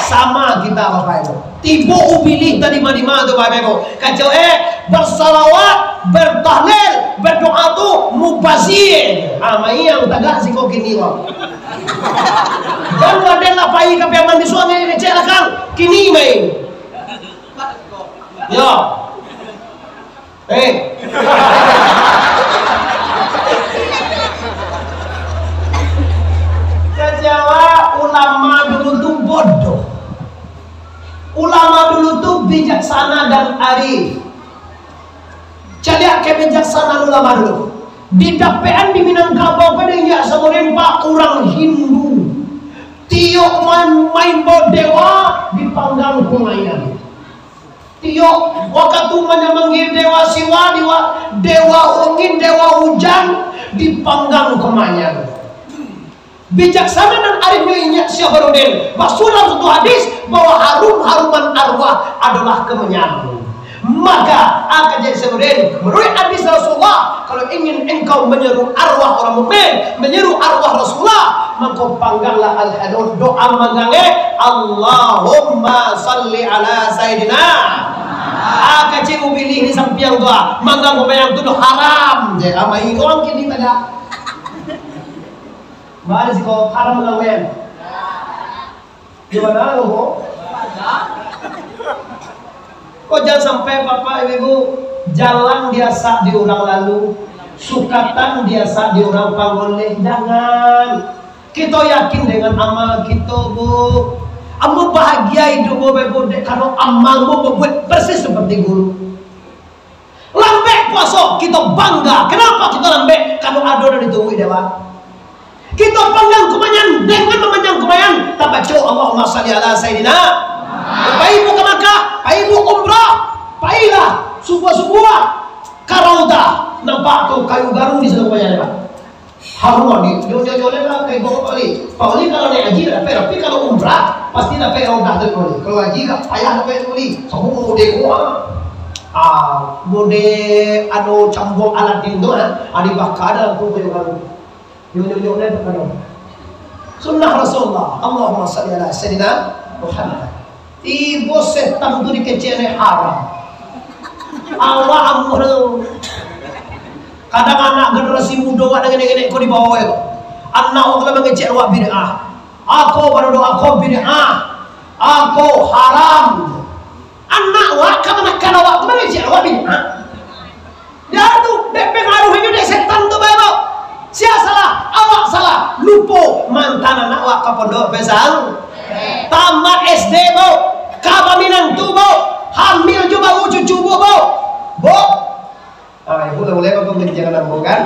Sama kita, Bapak Ibu. Tibo ubilih tadi madima tu, Bapak Ibu. Kacau, eh, bersalawat, bertahlil, berdoa tu mubazir. Ah, mayang tagak siko kini, Bang. Dan badan lah pai ka Piaman bisuak, ngecek lah, Kang. Kini main. Yo. Eh. Kecewa, ulama dulu tu bodoh. Ulama dulu tu bijaksana dan arif. Caliak kebijaksanaan ulama dulu. Didapekan di Minangkabau kan inyak samurin, Pak, urang Hindu. Tiok main, main bao dewa dipanggang kumayan. Tiok wakatu manyamanggia dewa Siwa, dewa, dewa angin, dewa hujan, dipanggang kumayan. Bijaksana dan arifnyo inyak Syekh Burhanuddin basuah dalam satu hadis bahwa harum-haruman arwah adalah kemenyan. Maka, ah, kata Syekh Burhanuddin, menurut hadis Rasulullah, kalau ingin engkau menyeru arwah orang mukmin, menyeru arwah Rasulullah, maka pangganglah al-hanud, doa manggang, eh, Allahumma salli ala Sayyidina. Ah, kacik ubilih di sampiang tu, ah, manggang kumayan tu doh haram je, amai orang kini pada. Baa siko haram mangawin? Di ma lo ko? Ko jan sampai, Bapak Ibu, jalan diasak di urang lalu, sukatan diasak di urang panggaleh. Jangan. Kito yakin dengan amal kito, Bu. Ambo bahagia iduik ambo, Bapak Ibu, dek karano amal ambo babuek persis seperti guru. Lambek puaso, kito bangga. Kenapa kito lambek? Karano ado nan dituruik dek awak. Kito panggang kumayan, dengan mamanggang kumayan, tabaco Allahumma salli ala Sayyidina. Pai bu ka Makkah, pai bu umrah, pailah subuah-subuah ka Raudhah. Nampak tu kayu garu di situ kumayan, Pak. Haruah ni, nyo, nyo, nyo, lah, kai bawa Pak Wali. Pak Wali kalau naik haji, dah dapek, tapi kalau umrah, pasti dapek Raudhah tu, Pak Wali. Kalau haji, tak payah dapek tu, Pak Wali. Kamu mau mode gua. Ah, mode anu cambuak Aladin tu, ha? Ah, dibakar dah tu, kayu garu. Nyo, nyo, nyo, nyo, nyo. Sunnah Rasulullah. Allahumma salli ala Sayyidina Muhammad. Tibo setan tu dikecek dek haram. Awak amuah tu. Kadang anak generasi mudo awak nan ngenek-ngenek ko di bawah ko. Anak awak kalau mangecek awak bid'ah. Ako baru doa ko bid'ah. Ako haram. Anak awak ka manakan awak tu mangecek awak bid'ah. Dah tu, dek pengaruh inyo dek setan tu bae, Bok. Sia salah? Awak salah. Lupo mantan anak awak ka pondok pesang. Tamat S D, Bok. Ka baminantu, Bok. Hamil jo baru cucu, Bok, Bok. Bok. Ah, ibu lah mulai apa jangan ambo kan?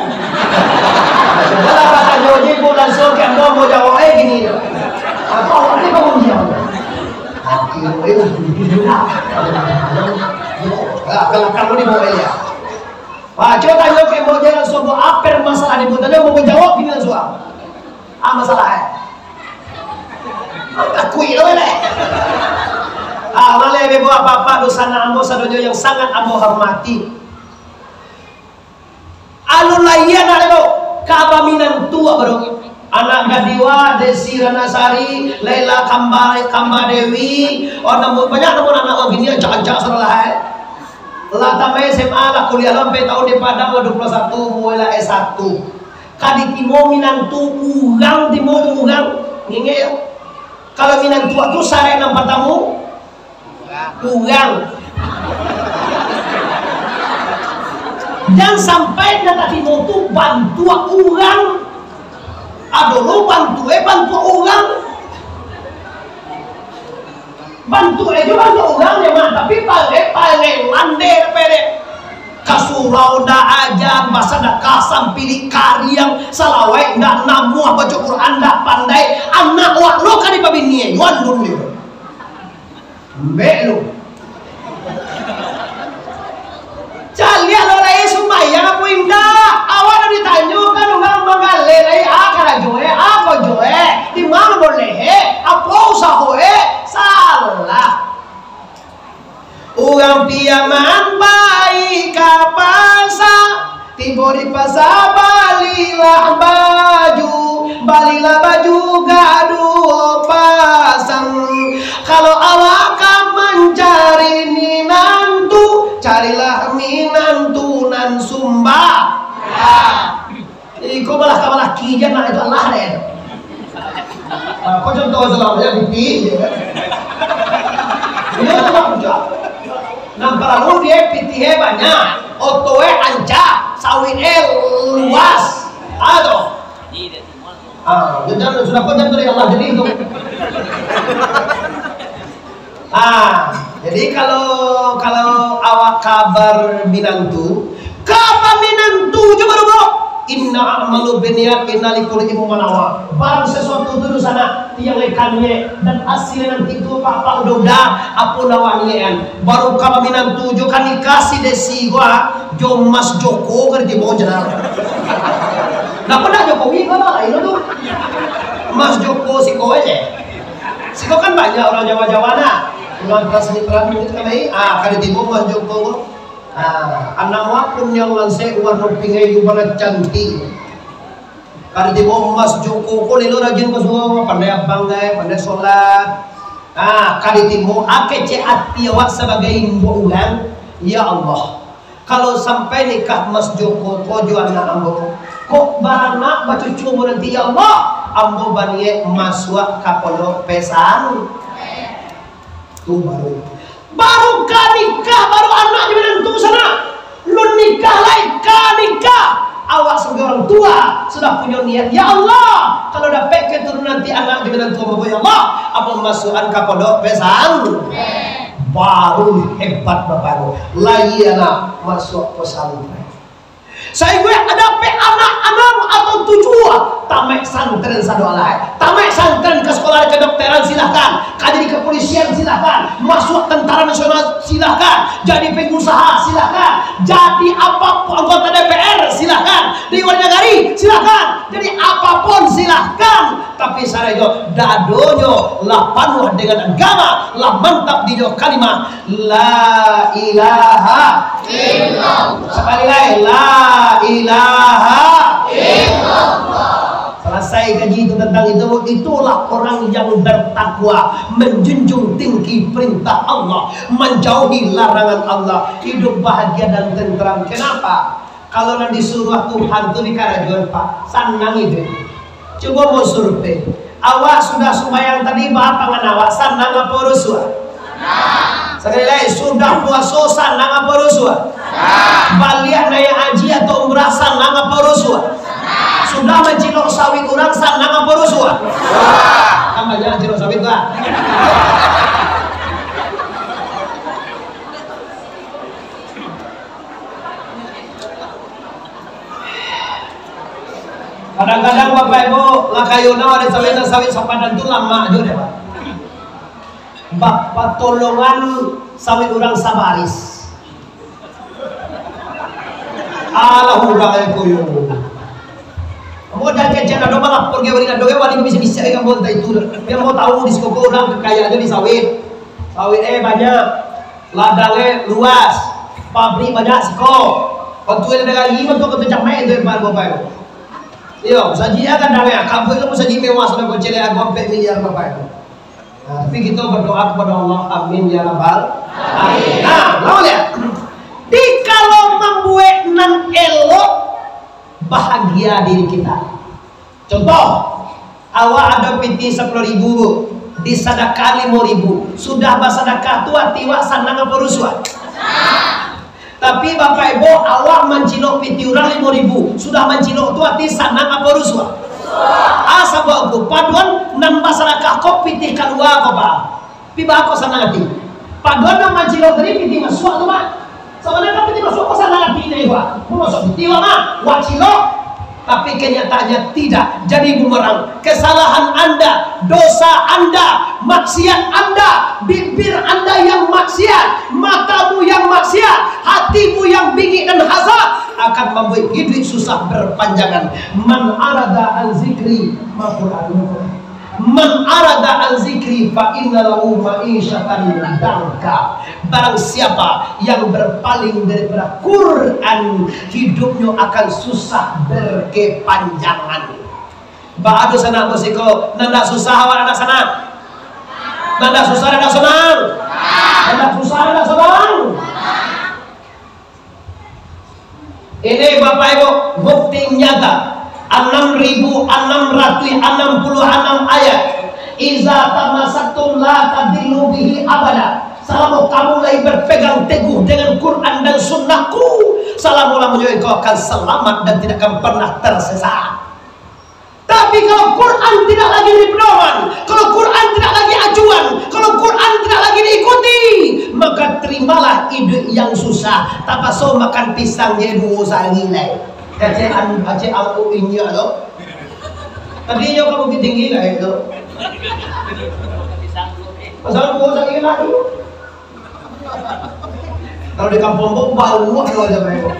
Cubalah batanyo je, ibu langsung ke ambo, ambo jawab, eh, gini. Apa awak ni bangun diam? Hati, eh, jujur lah. Ah, kalau kamu di bawah ya. Wah, cubo tanyo ka ambo je langsung, ambo apo masalah ni, ambo tanyo, ambo jawab gini langsung, ah. Ah, masalah, eh. Takuik lah, eh. Ah, maleh, ibu, bapak-bapak, dunsanak ambo sadonyo yang sangat ambo hormati. Alun lahia anak, ibu, ka baminantu, baru. Anak gadih wa, Desi Ranasari, Laila Kamba, Kamba Dewi, oh, namo, banyak namo anak urang kini, ancak-ancak sudah lah, eh. Lah tamai S M A, lah kuliah lah ampek tahun di Padang, lah dua puluh satu, mulai lah S satu. Ka ditimo minantu urang, timo urang. Ingek yo. Kalau minantu tu sarai nan partamo, urang. Jan sampai nan tatimo tu bantuak urang. Ado lo bantuak, eh, bantuak urang. Bantuak, eh, jo bantuak urang, yo, mah. Tapi parewan, parewan deh, dapek deh. Ka surau ndak ajan, basadakah sampilik kariang, salawek ndak namuah, baco Quran ndak pandai, anak wak lo ka dipabinian, yo alun yo. Ambek lo. Caliak lo lai sumbayang apo indak? Awak ndak ditanyokan urang manggaleh lai, a karajo e, a kojo e, di ma boleh e, apo usaho e? Salah. Urang Piaman pai ka pasa, tibo di pasa balilah baju, balilah baju gaduo pasang. Kalau awak ka mancari minantu, carilah minantu nan Sumba. Iko malah ka malah kijan nak itu lah deh. Nah, kau contoh selama ya pitih, ya kan? Ini tu mak pucuk. Nan paralu dia pitih banyak, oto e ancak, sawit e luas. Ah tu. Ah, jangan sudah kau jangan dari Allah jadi itu. Ah, jadi kalau, kalau awak kabar minantu, kabar minantu jo baru, bro. Inna a'malu binniat, inna likulli imri'in ma nawa. Barang sesuatu tu dosa nak, tiang lekan ye, dan hasilnya nanti tu apa udah-udah, apa lawan ye kan. Baru kabar minantu jo kan nikah si Desi gua, jo Mas Joko kan di bawah jalan. Napa nak Jokowi kau lah, itu tu. Mas Joko si kau aja. Siko kan banyak urang Jawa-Jawa nah. Urang transmigran itu kan ai. Ah, ka ditibo Mas Joko ko. Ah, anak wak pun nan lansek warno pink ai, warno cantik. Ka ditibo Mas Joko ko lelo rajin ka surau, pandai abang ai, pandai solat. Ah, ka ditibo a kecek ati awak sabagai imbau urang. Ya Allah, kalau sampai nikah Mas Joko ko jo anak ambo, kok baranak bacucu ambo nanti, ya Allah, ambo baniaik masuak ka pondok pesan. Tu baru, baru ka nikah, baru anak jo minantu sanak. Lun nikah lai, ka nikah. Awak sabagai urang tua sudah punyo niat, ya Allah, kalau dapek keturunan nanti anak jo minantu ambo, ya Allah, ambo masuakan ka pondok pesan. Baru hebat bapak ibu, lai anak masuak pesantren. Sainggo dapek anak anam atau tujuah, tamaik santren sado alai. Tamaik santren ka sekolah kedokteran silahkan, ka jadi kepolisian silahkan, masuak tentara nasional silahkan, jadi pengusaha silahkan, jadi apapun anggota D P R silahkan, di luar negeri silahkan, jadi apapun silahkan. Tapi sarai jo dadonyo lah panuah dengan agama, lah mantap dinyo kalimah La ilaha illallah. Sakali lai, La ilaha illallah. Salasai kaji itu tantang itu, itulah orang yang bertakwa, menjunjung tinggi perintah Allah, menjauhi larangan Allah, hidup bahagia dan tentram. Kenapa? Kalau nan disuruah Tuhan tu dikarajoan, Pak, sanang itu. Cubo mau survei. Awak sudah sumbayang tadi, baa pangan awak, sanang apo rusuah? Sakali lai, sudah puaso, sanang apo rusuah? Baliak naiak haji atau umrah, sanang apo rusuah? Sudah mancilok sawit urang, sanang apo rusuah? Kan banyak cilok sawit tu, ah. Kadang-kadang Bapak Ibu, lah kayo nyo ado sawit, sawit sapadan tu lamak juo deh, Pak. Bapatolongan sawit urang sabaris. Alah urang ai koyo. Modal kecek ado malapor ka wali, ado wali bisa-bisa ka ambo tentang itu. Biar ambo tahu di siko ko urang kaya aja di sawit. Sawit eh banyak. Ladang eh luas, pabrik banyak siko. Bantu eh ladang gai, bantu ka tu camai tu eh, Bapak Ibu. Iyo, saji eh kadang eh, kampung tu saji mewah sampai kocel eh, ampek miliar Bapak Ibu. Nah, tapi kita berdoa kepada Allah, amin ya rabbal alamin. Nah, lawan ya. Di kalau mambuek nan elok, bahagia diri kita. Contoh, awak ado pitih sapuluah ribu, Bu. Disadakah limo ribu. Sudah basadakah tu, ati awak sanang apo rusuah? Tapi, Bapak Ibu, awak mancilok pitih urang limo ribu. Sudah mancilok tu, ati sanang apo rusuah? Ah, sabab tu, paduan nan basadakah ko pitih kalua ko, Pak. Pi baa ko sanang ati. Paduan nan mancilok tadi pitih masuak tu, Pak. Sabananyo kan piti masuak ko sanang ati nyo, Ibu. Masuak piti, Ibu, mah, wak cilok. Tapi kenyataannya tidak. Jadi bumerang. Kesalahan Anda, dosa Anda, maksiat Anda, bibir Anda yang maksiat, matamu yang maksiat, hatimu yang bingik dan hasad akan mambuek hiduik susah berpanjangan. Man arada an zikri, mako anu. Man arada an zikri fa inna lahu ma'isyatan dangka. Barang siapa yang berpaling daripada Quran, hidupnyo akan susah berkepanjangan. Baa tu sanak musiko, nan dak susah awak dak sanak? Nan dak susah dak sanang? Nan dak susah dak sanang? Ini Bapak Ibu, bukti nyata, enam ribu enam ratus enam puluh enam ayat. Iza tamasaktum la tadillu bihi abada. Salamo kamu lai berpegang teguh dengan Quran dan Sunnahku, salamo-lamonyo engkau akan selamat dan tidak akan pernah tersesat. Tapi kalau Quran tidak lagi jadi pedoman, kalau Quran tidak lagi acuan, kalau Quran tidak lagi diikuti, maka terimalah iduik yang susah. Tapaso makan pisang je duo sari lai. Kacek an-, kacek angku inyo tu. Tadi nyo ka Bukittinggi lai tu. Pasal duo sari lai. Kalau di kampuang ambo, baruak lo aja, Bro.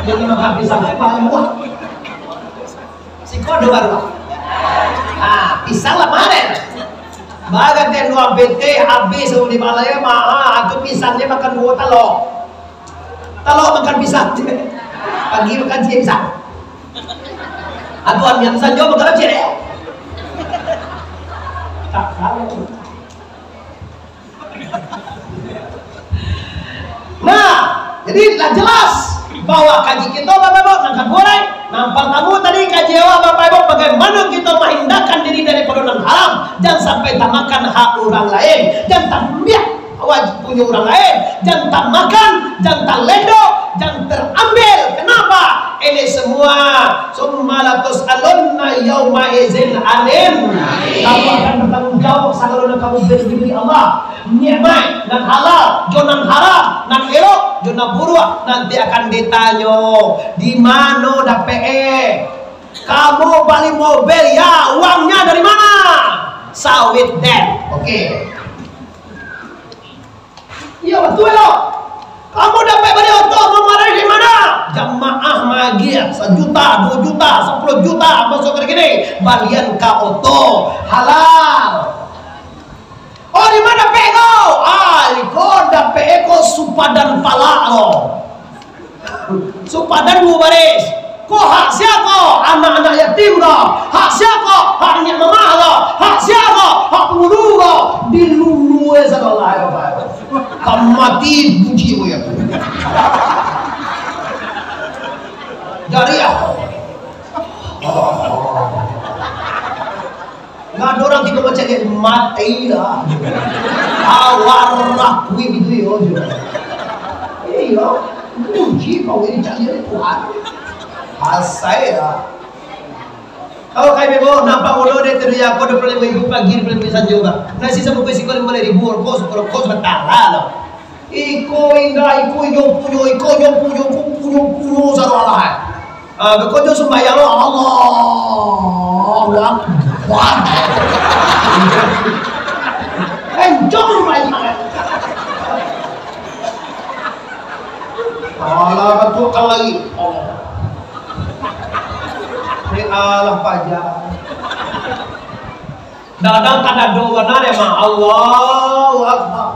Dia kena makan pisang, baruak. Siko ado baruak. Ah, pisang lah mana? Bagan ten dua P T, habis di balai mah, ah, tu pisangnyo makan duo talok. Talok makan pisang. Pagi makan siang pisang. Atau amian sanjo makan aja deh. Tak tahu. Nah, jadi lah jelas bahwa kaji kito, Bapak Ibu, nan kaduo lai, nan partamo tadi kaji awak, Bapak Ibu, bagaimana kito mahindarkan diri daripado nan haram, jan sampai tamakan hak urang lain, jan taambiak wajib punyo urang lain, jan tamakan, jan talendo, jan taambil. Kenapa? Ini semua summa latus'alunna yauma idzin anin. Kamu akan bertanggung jawab sagalo nan kamu beri diberi Allah. Nikmat, nan halal, jo nan haram, nan elok, jo nan buruak, nanti akan ditanyo, di mano dapek eh? Kamu bali mobil, ya, uangnya dari mana? Sawit den. Oke. Iyo, batua lo. Kamu dapek bali oto, Mama, dari mana? Jamaah magiah, sajuta, duo juta, sapuluah juta, masuak ka kini. Balian ka oto, halal. Oh, di ma dapek ko? Ah, iko dapek ko supadan palak lo. Supadan duo baris. Ko hak sia ko? Anak-anak yatim ko? Hak sia ko? Hak niniak mamak ko? Hak sia ko? Hak pangulu ko? Dilulue sadolah, yo, Pak. Ka mati bunci ko, yo. Jadi, ah. Ndak ado urang tibo bacaliak, mati lah. Awak rakui gitu yo, jo. Iyo, puji kau ini caliak Tuhan. Asai lah. Kalau kami mau nampak ulo deh, tadi aku ada pernah ibu pagi, ada pernah sanjo, Bang. Nasi sama kue sikol lima ribu, rokok, rokok sebentar lah, loh. Iko indak, iko inyo punyo, iko inyo punyo, iko punyo, punyo, salah lah. Ah, beko jo sumbayang lo, Allahu Akbar. Encong rumah iman. Alah, batua lagi. Allah. Ni alah paja. Kadang-kadang kadado bana deh, mah. Allahu Akbar.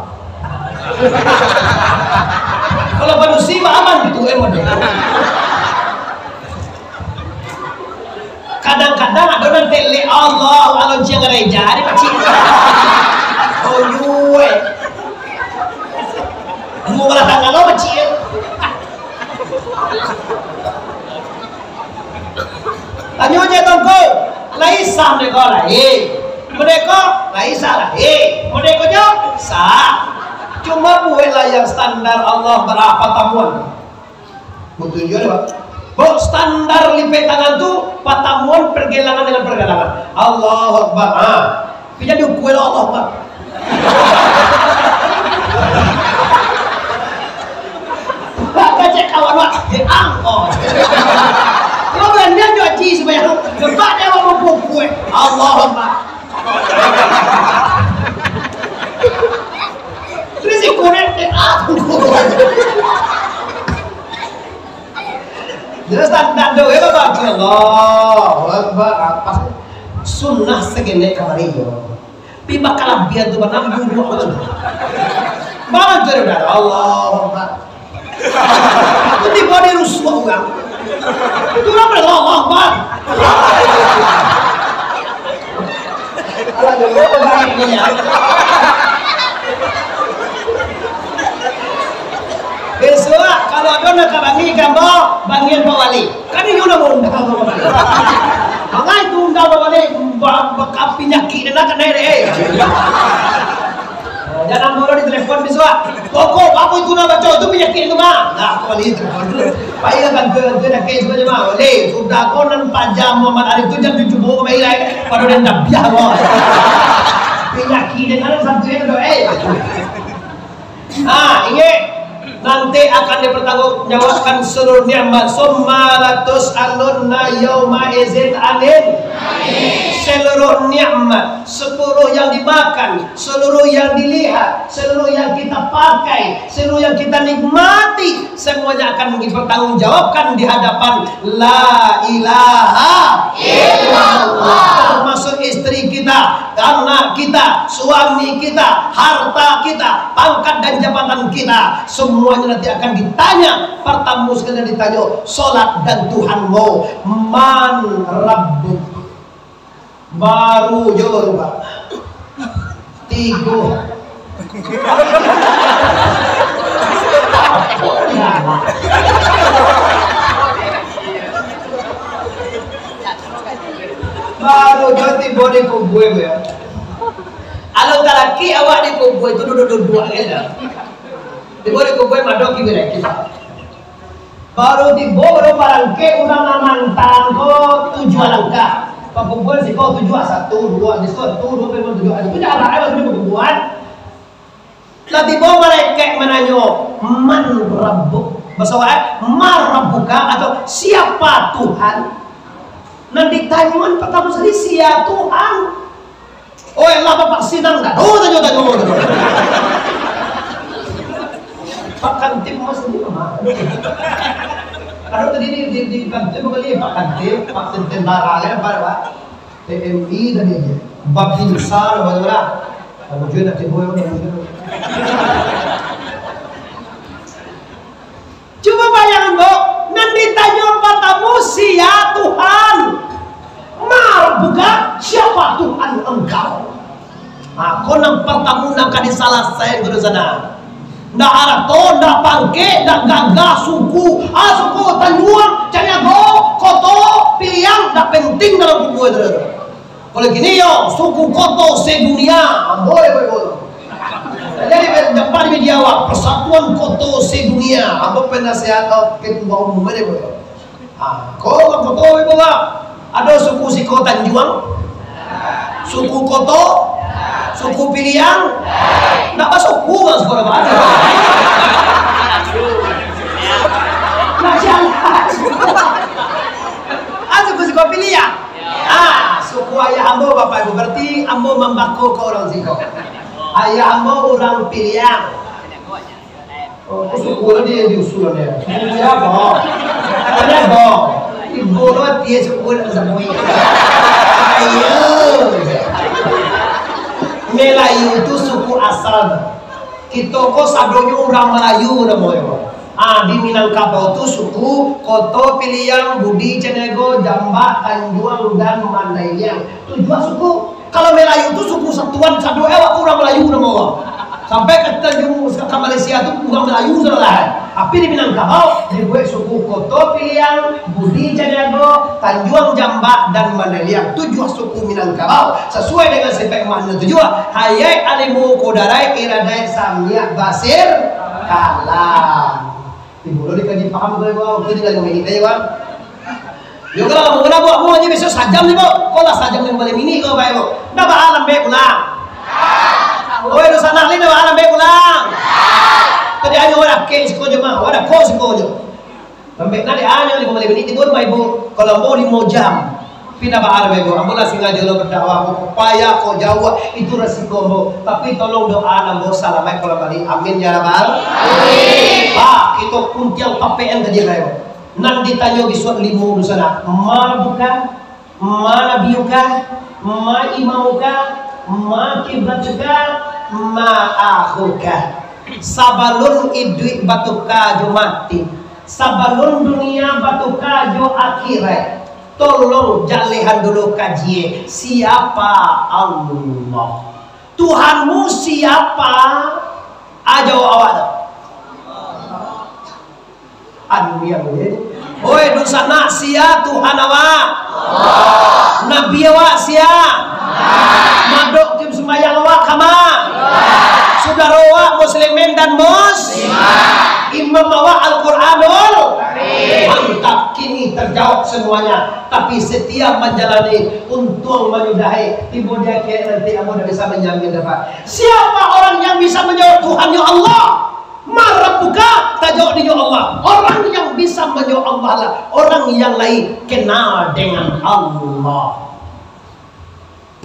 Kalau padusi mah aman gitu, eh, model. Kadang-kadang ado nan telek, Allah, alonceng gereja, di masjid. Oyuwe. Duo balah tangan lo masjid. Tanyo je tongko, lai sah merdeka lai? Merdeka lai sah lai? Merdeka je sah. Cuma bueklah yang standar Allah bara patamuan. Betul juga, Pak. Bok standar lipek tangan tu patamuan pergelangan dengan pergelangan. Allahu Akbar. Ha. Tapi jadi ukue lah Allah Akbar. Dek ang, oh. Kalau beranian jo haji sumbayang, lepas dia mau pukul. Allahu Akbar. Terus si kuret, dek ang. Jelas tak, tak ada, ya, Bapak? Allahu Akbar. Apa? Sunnah segenek kamari, yo. Pi bakalabiahan tu bana, buruak tu. Malam tu dah, Allahu Akbar. Aku tiba di rusuh urang. Itu urang pada Allahu Akbar. Alah, dia baik ni, ya. Besok, kalau ada nak ka bangi gambar, bangian Pak Wali. Kan inyo lah maundang tu. Mangai tu undang Pak Wali, ba-, baka pinyakik den lah kanai dek, eh. Jan ambo lah ditelepon bisuak. Pokok apo itu nak baco, itu pinyakik itu mah. Nah, Pak Wali telepon tu. Pai lah kantua-kantua dakek sudah je mah. Wali, sudah ko nan paja Muhammad Arif tu jam tujuah baru ka pai lai. Pado den dabiah ko. Pinyakik den lah satu itu doh, eh. Ah, ingek, nanti akan dipertanggungjawabkan seluruh nikmat. Summa latus'alunna yauma idzin anin. Seluruh nikmat, seluruh yang dimakan, seluruh yang dilihat, seluruh yang kita pakai, seluruh yang kita nikmati, semuanya akan dipertanggungjawabkan di hadapan La ilaha illallah. Termasuk istri kita, anak kita, suami kita, harta kita, pangkat dan jabatan kita, semuanya nanti akan ditanya. Pertama sekali ditanya, salat dan Tuhanmu, man rabbuk. Baru jo tu, Pak. Tigo. Baru jo tibo di kubua tu, ya. Alun talakik awak di kubua tu duduak-duduak aja. Tibo di kubua mado kiblat kita. Baru tibo, baru barangkek, urang nan mantan ko tujuah langkah. Pakumpulan siko tujuah, satu, duo, di siko satu, duo, tigo, tujuah. Itu jarak, eh, maksudnyo pakumpulan. Lah tibo malaikat mananyo, "Man rabbuk?" Baso Arab, eh, "Man rabbuka?" atau "Siapa Tuhan?" Nan ditanyoan partamo sakali, "Sia Tuhan?" Oi, lah bapak sinang dah. Oh, tanyo, tanyo, tanyo. Pak Kantip Mas ni mah. Aduh, tadi di, di, di Kantip kali, Pak Kantip, Pak Tentara, ya, Pak, Pak. T M I tadi dia. Babinsa, apa tu lah? Kamu juga nak tipu, ya, kamu juga. Cubo bayangkan, Bo, nan ditanyo partamo, "Sia Tuhan?" "Ma rabbuka?" "Siapa Tuhan engkau?" Nah, ko nan partamo nan ka disalasaikan tu di sana. Ndak arato, ndak pangkek, ndak gagah, suku, ah, suku Tanjuang, Caniago, Koto, Piliang, ndak penting dalam kubua itu. Kalau kini yo, suku Koto sedunia, ambo yo, ambo. Jadi, dapat di media awak, Persatuan Koto Sedunia, ambo penasihat, oh, ketua umum aja, ambo. Ah, ko, Koto, ambo, Pak. Ado suku siko Tanjuang, suku Koto, suku Piliang, ndak basuku, Pak, siko, Pak. Ndak jalan. Ah, suku siko Piliang. Ah, suku ayah ambo, Bapak Ibu, berarti ambo mambako ka urang siko. Ayah ambo urang Piliang. Oh, suku lah dia diusul dia. Suku dia apa? Dia apa? Ibu lo dia suku nak sebut. Ayo. Melayu tu suku asal. Kito ko sadonyo urang Malayu namonyo. Ah, di Minangkabau tu suku Koto Piliang, Budi Caniago, Jambak, Tanjuang, dan Mandailiang. Tu juo suku. Kalau Melayu tu suku satuan, sado awak tu urang Melayu namo awak. Sampai ka Tanjuang, ka Malaysia tu urang Melayu sadolah. Tapi di Minangkabau, dibuek suku Koto Piliang, Budi Caniago, Tanjuang Jambak, dan Mandailiang. Tu juo suku Minangkabau. Sasuai dengan sifat makna tu juo. Hayaik alimo kodarai iradai samiak basir kalam. Tibo lo dikaji paham tu, Bang. Itu tinggal lima minit aja, Bang. Yo, kalau kamu kena buat, mau aja besok sajam nih, Bang. Kau lah sajam yang paling ini, kau baik, Bang. Ndak baa lambek pulang. Oi, dosa nak ni, ndak baa lambek pulang. Tadi aja wadah kek siko je, mah. Wadah kok siko je. Sampai nanti hanya lima belas menit timbul, Bapak Ibu. Kalau mau lima jam, pindah baar, Bapak Ibu. Ambo lah sengaja lo berdakwah, ko payah, ko jauah, itu resiko ambo. Tapi tolong doa ambo salamaik pulang balik. Amin ya rabbal. Amin. Pak, itu kuntiang P P N tadi, Bapak Ibu. Nan ditanyo bisuak limo tu sana. Ma rabbuka, ma nabiyuka, ma imamuka, ma kiblatuka, ma akhuka. Sabalun iduik batuka jo mati, sabalun dunia batuka jo akhirat, tolong jalehan dulu kajie, siapa Allah? Tuhanmu siapa? Ajo awak tu. Anu yang ni. Oi, dunsanak, sia Tuhan awak? Allah. Nabi awak sia? Madok tim sembahyang awak kama? Sudaro awak muslimin dan mus? Imam awak Al-Quranul? Mantap, kini terjawab semuanya. Tapi setiap menjalani, untung menyudahi, tibo di akhirat nanti ambo dak bisa menjamin dapat. Siapa orang yang bisa menjawab Tuhan, ya Allah? Ma rabbuka, tajawab dinyo Allah. Orang yang bisa manjawab Allah lah orang yang lai kenal dengan Allah.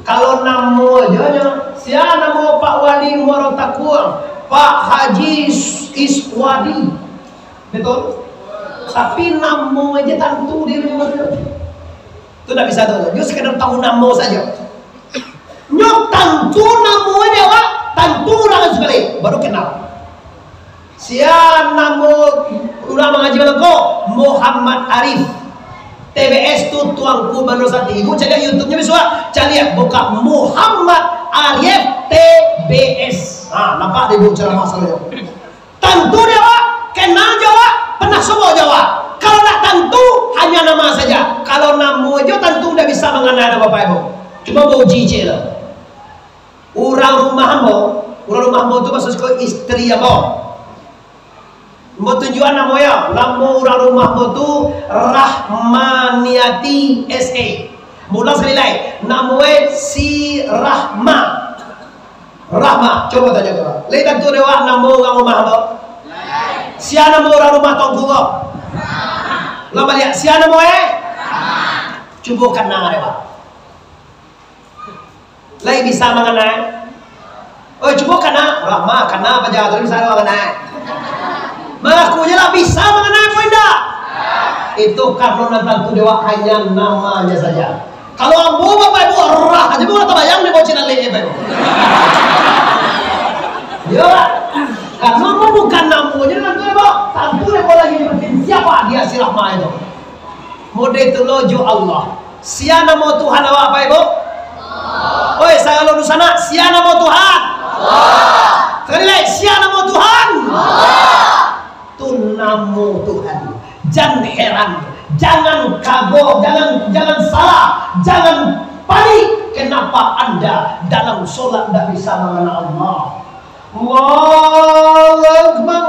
Kalau namo ajo nyo, sia namo Pak Wali Muaro Takuang, Pak Haji Is-, Iswadi. Betul? Tapi namo aja tantu dia nyo. Tu ndak bisa tu. Dia sekedar tahu namo saja. Nyo tantu namo dia, Pak, tantu urang sakali, baru kenal. Sia namo urang mangaji malam ko? Muhammad Arif. T B S tu Tuanku Bano Sati. Ibu cari YouTube-nya besok, cari ya, buka Muhammad Arif T B S. Ha, nampak deh ibu ceramah saya. Tantu dia, Pak, kenal jo awak, pernah sobo jo awak. Kalau nak tantu, hanya nama saja. Kalau namo jo tantu ndak bisa mangana doh, Bapak Ibu. Cuma ambo uji ciek lah. Urang rumah ambo, urang rumah ambo tu maksud ko isteri ambo. Ambo tunjuakan namo yo, namo urang rumah ambo tu Rahmaniati S A. Ambo ulang sakali lai, namo e si Rahma. Rahma, cubo tanyo tu. Lai tantu dek awak namo urang rumah ambo? Sia namo urang rumah Tuanku ko? Ulang baliak, sia namo e? Cubo kana dek awak. Lai bisa mangana? Oi, cubo kana, Rahma, kana paja tu bisa mangana. Mangaku je lah bisa mangana, apo indak? Itu karano nan tantu dek awak hanya namanya saja. Kalau ambo, Bapak Ibu, rah aja, ambo lah tabayang dek bocin alek, Bapak Ibu. Yo, karano ambo bukan namonyo tantu dek awak. Tantu dek awak lagi nyebutin siapa dia si Rahma itu. Model tu lo jo Allah. Sia namo Tuhan awak, Bapak Ibu? Oi, sagalo dunsanak, sia namo Tuhan? Sakali lai, sia namo Tuhan? Tu namo Tuhan. Jan heran, jangan kago, jangan, jangan salah, jangan panik. Kenapa Anda dalam solat ndak bisa mangana Allah? Allahu Akbar.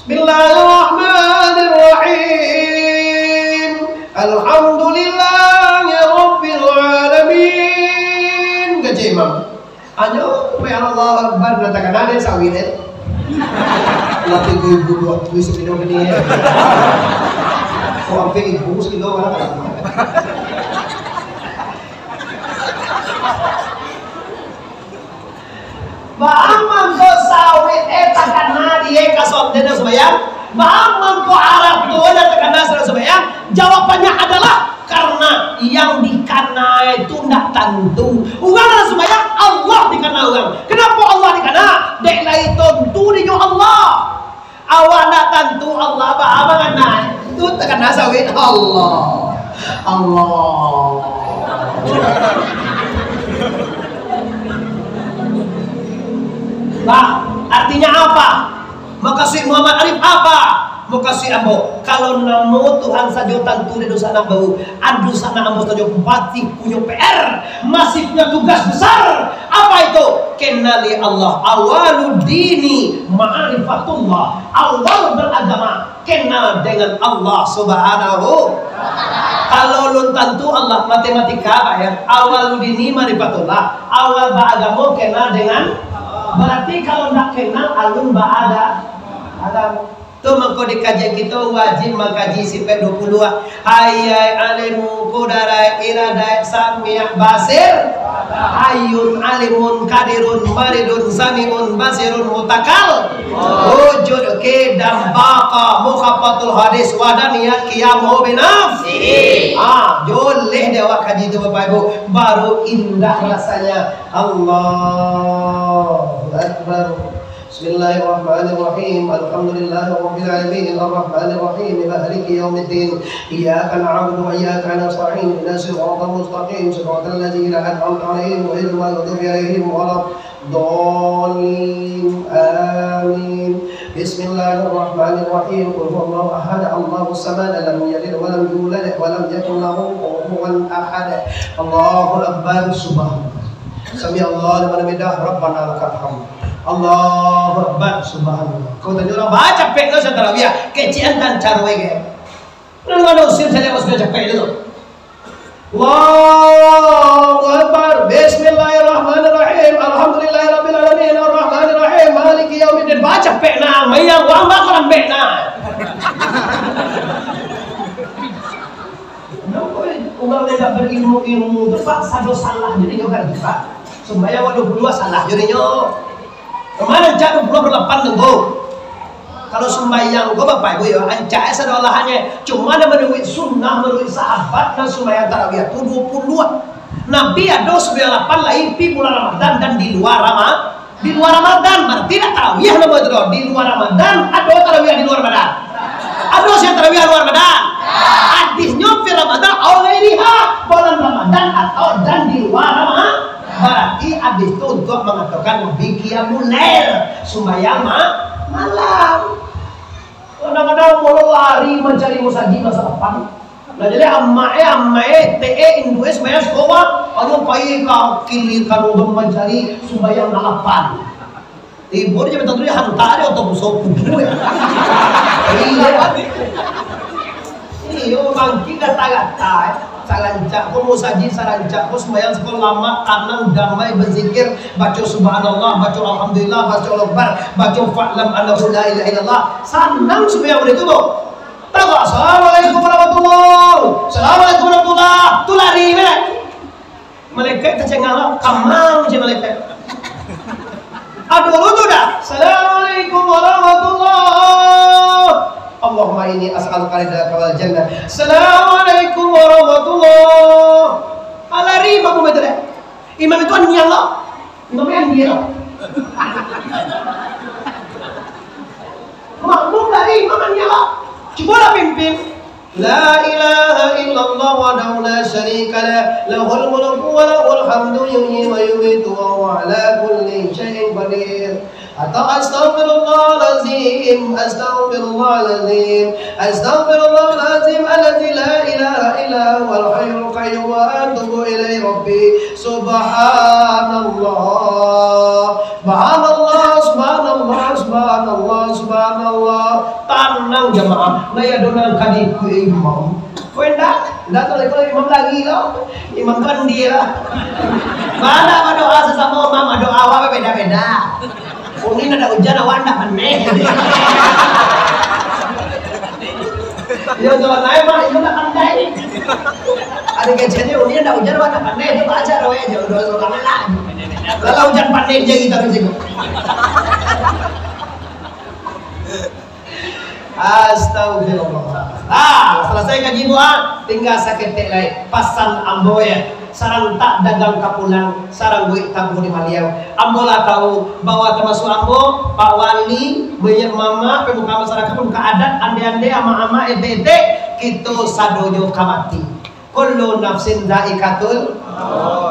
Bismillahirrahmanirrahim. Alhamdulillahirabbil alamin. Kecek imam. Hanyo main Allahu Akbar, nan takana dek sawit, eh. Lah tigo ribu dua ratus kilo gini, eh. Kok hampir ibu sekilo, malah. Baa mangko sawit, eh, takana di, eh, kasonde nan sumbayang? Baa mangko arak tu, eh, nan takana nan sumbayang? Jawabannyo adalah karena yang dikana itu ndak tantu. Urang nan sumbayang, Allah dikana urang. Kenapa Allah dikana? Dek lai tantu dinyo Allah. Awak ndak tantu Allah, baa mangana? Tu takana sawit Allah. Allah. Bah, artinya apa? Makasuik Muhammad Arif apa? Makasuik ambo, kalau namo Tuhan sajo tantu dek dunsanak ambo, dunsanak ambo sajo masih punyo P R, masih punyo tugas besar. Apa itu? Kenali Allah. Awalud dini ma'rifatullah. Awal beragama, kenal dengan Allah Subhanahu. Kalau lun tantu Allah, matematika, Pak, ya. Awalud dini ma'rifatullah. Awal baagamo kenal dengan. Berarti kalau ndak kenal, alun baada-, agamo. Tu mangko di kajian kito wajib mangkaji sifat duo puluah. Hayai alimu, kudaraik, iradaik, samiak, basir. Hayyun alimun, kadirun, maridun, samiun, basirun, mutakal. Wujud, kidam, baqa, mukhafatul hadis, wadaniyat, qiyamuhu binafsihi. Ah, joleh dek awak kaji tu, Bapak Ibu. Baru indah rasanya. Allahu Akbar. Bismillahirrahmanirrahim. Alhamdulillahirabbil alamin. Arrahmanirrahim. Maliki yaumiddin. Iyyaka na'budu wa iyyaka nasta'in. Ihdinas siratal mustaqim. Siratal ladzina an'amta 'alaihim ghairil maghdubi 'alaihim waladdallin. Amin. Bismillahirrahmanirrahim. Qul huwallahu ahad. Allahus samad. Lam yalid wa lam yulad wa lam yakul lahu kufuwan ahad. Allahu Akbar. Subhanallah. Sami Allah liman hamidah, Rabbana lakal hamd. Allahu Akbar, subhanallah. Kau tanya urang, "Ba capek tu, Ustaz, tarawiah?" Kecek an tan caro e ke. Lalu ada usil saya, maksudnya capek tu. Allahu Akbar, Bismillahirrahmanirrahim, Alhamdulillahirabbil alamin, Arrahmanirrahim, Maliki yaumiddin. Ba capek nah, mayang urang ba kau lambek nah. Kenapa urang nan indak barilmu-ilmu tu, Pak, sado salah jo dinyo kan, Pak? Sumbayang duo puluah salah jo dinyo. Kama rancak duo puluah lapan tu? Kalau sumbayang ko, Bapak Ibu yo, rancak e sado alahannyo. Cuma nan manuruik sunnah, manuruik sahabat, nan sumbayang tarawiah tu duo puluah. Nabi ado sumbayang lapan lai pi bulan Ramadan dan di lua Rama-, Di lua Ramadan, berarti indak tarawiah namo itu doh. Di lua Ramadan, ado tarawiah di lua Ramadan? Ado sia tarawiah lua Ramadan? Hadisnyo fi Ramadan au ghairiha, bulan Ramadan atau dan di lua Ramadan. Berarti hadis tu untuak mangatokan Nabi qiyamul lail, sumbayang ma-, malam. Kadang-kadang malam lari mancari musajik masa depan. Lah jadi amak e, amak e, te e, induk e sumbayang sikowa, anu pai ka kili kanu mancari sumbayang nan lapan. Tibo di Jabatan Duri, hantar di otobus sopu. Iyo. Iyo, bangkik gata-gata e. Sarancak ko musajik, sarancak ko sumbayang sikowa, lamak, tanang, damai, bazikir, baco subhanallah, baco alhamdulillah, baco Allahu Akbar, baco fa'lam annahu la ilaha illallah. Sanang sumbayang model tu, bo. Tahu, "Assalamualaikum warahmatullah. Assalamualaikum warahmatullah." Tu lari, meh. Malaikat tacengah lah, kamang je malaikat. Ado dulu tu dah. "Assalamualaikum warahmatullah. Allahumma inni as'aluka ridhaka wal jannah. Assalamualaikum warahmatullah." Ah, lari makmum itu deh. Imam itu niang lah. Imam yang dia lah. Makmum dari imam yang dia lah. Cubalah pimpin. La ilaha illallah wahdahu la syarika lah. Lahul mulku wa lahul hamdu yuhyi wa yumitu wa huwa ala kulli syai'in qadir. Atau astaghfirullahalazim, astaghfirullahalazim, astaghfirullahalazim alladzi la ilaha illa huwal hayyul qayyum wa atubu ilaihi rabbi. Subhanallah. Subhanallah, subhanallah, subhanallah, subhanallah. Tanang jamaah, lai ado nan ka diikuik imam. Ko indak, indak tu lai, kalau imam lagi lo. Imam pandia lah. Bana badoa sasamo imam, doa awak beda-beda. Uni ndak ujan, awak ndak paneh. Iyo, tu naik mah, iyo ndak pandai. Ado keceknyo, uni ndak ujan, awak ndak paneh, tu baca doa aja, doa surah lah. Kalau ujan paneh je kita di sini. Astagfirullah. Ah, salasai kaji buah, tingga saketek lai. Pasan ambo ya, sarantak dagang ka pulang, sarangguik tabuh di maliau. Ambo lah tahu bahwa tamasuak ambo, Pak Wali, banyak mamak, pemuka masyarakat, pemuka adat, ande-ande, amak-amak, etek-etek, kito sadonyo ka mati. Kullu nafsin dha'iqatul.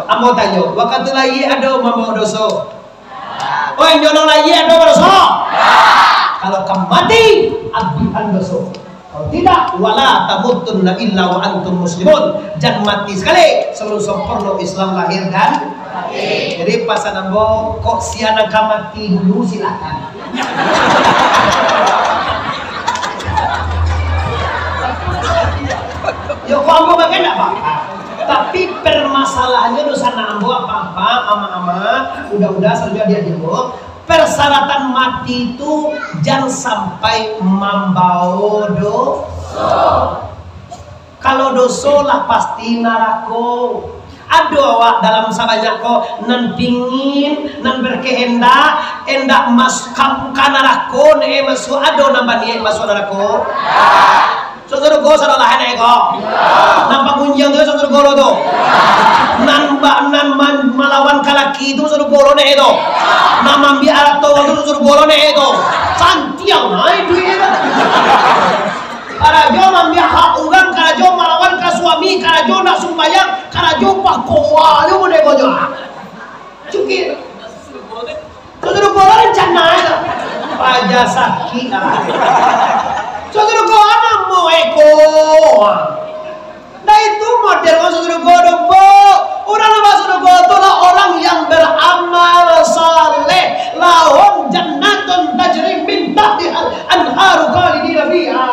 Ambo tanyo, wakatu lahia ado mambawa doso? Oi, nyolong lahia ado badoso? Kalau ka mati, abihan doso. Kalau tidak, wala tamutunna illa wa antum muslimun. Jan mati sakali sabalun samparno Islam lahir dan mati. Jadi pasan ambo, kok sia nan ka mati dulu, silakan. Yo, kok ambo bagai ndak apa-apa. Tapi permasalahannyo, dunsanak ambo, apak-apak, amak-amak, uda-uda, saluruh adik-adik ambo, Persyaratan mati tu jan sampai mambawo doso. Kalau doso lah pasti narako. Ado awak dalam sabanyak ko nan pingin, nan berkehendak, endak mas-, ka, ka narako ne masuak, ado nan baniaik masuak narako? Masuak sarugo sadolah ne ko. Nan pagunjiang tu masuak sarugo lo tu. Nan ba-, nan man-, malawan ka laki tu masuak sarugo lo ne tu. Nan mambiak arato tu masuak sarugo lo ne tu. Santiang ai duit tu. Karajo mambiak hak urang, karajo malawan ka suami, karajo ndak sumbayang, karajo pakoa jo model ko jo. Cukik. Sudah ko rencana itu. Paja sakik lah. Sudah ko anak mau eko. Nah, itu model masuk surga, dong, Bu. Urang nan masuk surga tu lah orang yang beramal saleh. Lahum jannatun tajri min tahtihal anharu khalidina fiha.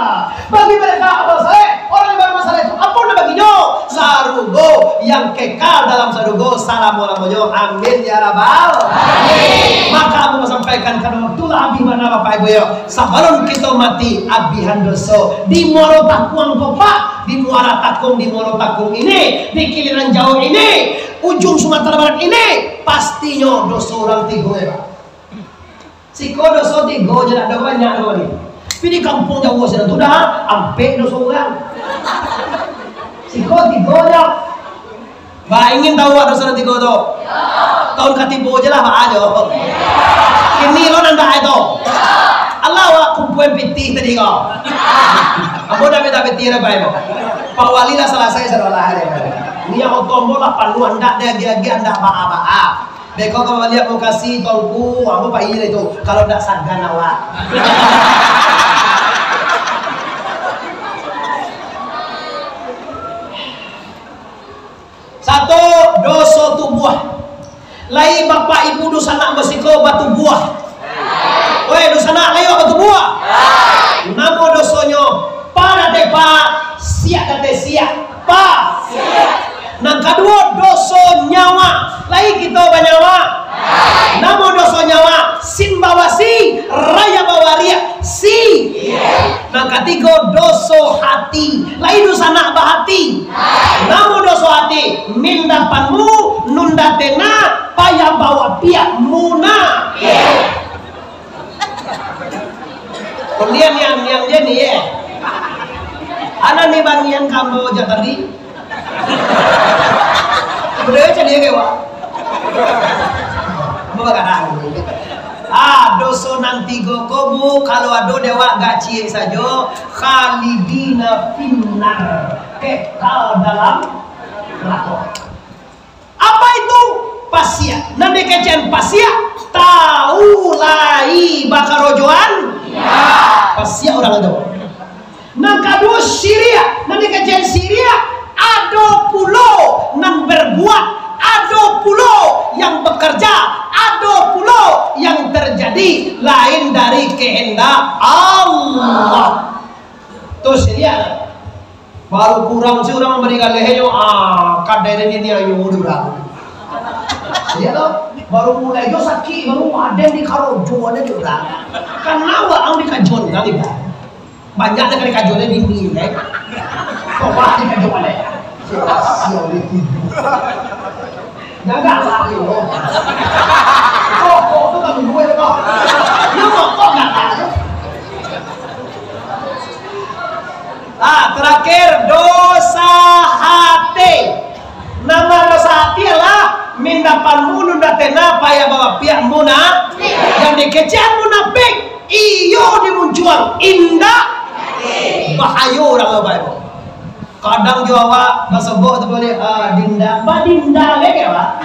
Bagi mereka amal saleh, orang yang beramal saleh itu, apo nan baginyo? Sarugo yang kekal dalam sarugo salamo-lamonyo. Amin ya rabbal alamin. Maka ambo sampaikan, karano waktu lah abih bana, Bapak Ibu, yo. Sabalun kito mati, abihan doso. Di Muaro Takuang ko, Pak, di Muara Takung, di Muaro Takung ini, di Kiliran Jauh ini, ujung Sumatera Barat ini, pastinyo doso urang tigo, ya, Pak. Siko doso tigo je, dak ado banyak doh ni. Tapi di kampuang jauah sinan tu dah ampek doso urang. Siko tigo je. Ba, ingin tahu awak doso nan tigo tu? Tahun katibo je lah, ba ajo. Kini lo nan dak itu. Alah, awak kumpuan pitih tadi ko. Ambo dah minta pitih dah, Pak, Ibu. Pak Wali lah salasai sadolah. Ni yang oto ambo lah panuah, ndak diagiah-agiah, ndak baa-baa. Beko ka maliek mukasuik, Tuanku, ambo pai lah itu, kalau ndak sagan awak. Satu, doso tubuah. Lai bapak ibu dunsanak basiko batubuah? Weh, dunsanak, lai awak batubuah? Namo dosonyo? Pa date pa, siak date siak. Pa. Nan kaduo, doso nyawa. Lai kito banyawa? Namo doso nyawa? Sin bawasi, raya bawariak. Si. Nan katigo, doso hati. Lai dunsanak bahati? Namo doso hati? Minda panmu, nunda tena, payah bawa piak, muna. Kondian nian, nian je ni, ye. Anak ni banian kamu je tadi. Budak cari ke, Wak? Apa kadang? Ah, doso nan tigo ko, Bu, kalau ado dek awak gaciek sajo, khalidina finnar, kekal dalam neraka. Apa itu pasiak? Nan dikecekan pasiak, tahu lai bakarojoan? Pasiak urang itu. Nan kaduo siriak, nan dikecekan siriak, ado pulo nan berbuat, ado pulo yang bekerja, ado pulo yang terjadi lain dari kehendak Allah. Tu siriak. Baru kurang si urang mambari galehnyo, ah, kadai den ini ayo di urang. Iyo toh, baru mulai jo sakik, baru aden dikarojo, aden di urang. Kan awak ang dikajon kan, Iban? Banyak dek dikajon dek bini, kan? Kok wah dikajon, kan? Sial, sial, itu. Jangan lah, yo. Rokok tu kan gue, kok. Lu rokok nggak tahu. Ah, terakhir, dosa hati. Nama dosa hati adalah minda panmu, nunda tena, payah bawa piak, muna-, yang dikecekan munafik, iyo di muncuang, indak bahayo urang babaik. Kadang jo awak basobok tu boleh, ah, dinda, badinda lagi awak.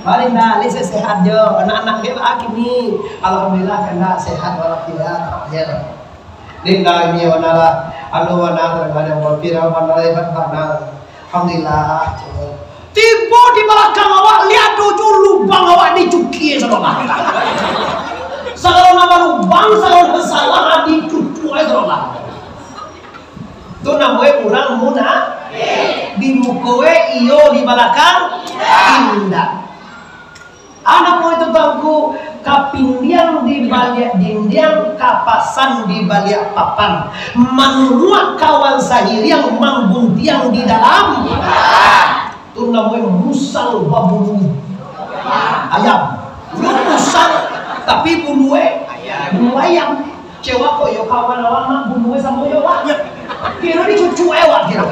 Badinda, lagi sehat jo, anak-anak dia kini, alhamdulillah, kena sehat walafiat, ya. Linda ini wana lah, anu wana terkadang berpira wana hebat wana. Alhamdulillah, cuma. Tibo di balakang awak, liek ado jo lubang awak dicukia, saudara. Sagalo nan balubang, sagalo nan salah, dicucuk ai, saudara. Tu namonyo urang muna-, di muko e iyo, di balakang indak. Anak murid tu, Tuanku, Kapindiang di baliak dindiang, kapasan di baliak papan. Manuruak kawan sahiriang, mangguntiang di dalam. Tu namonyo musang babulu ayam. Lu musang, tapi bulu, eh, bulu ayam. Cewek ko yo kawan awak mak bulu samo yo wak. Kiro dicucuk eh wak kiro.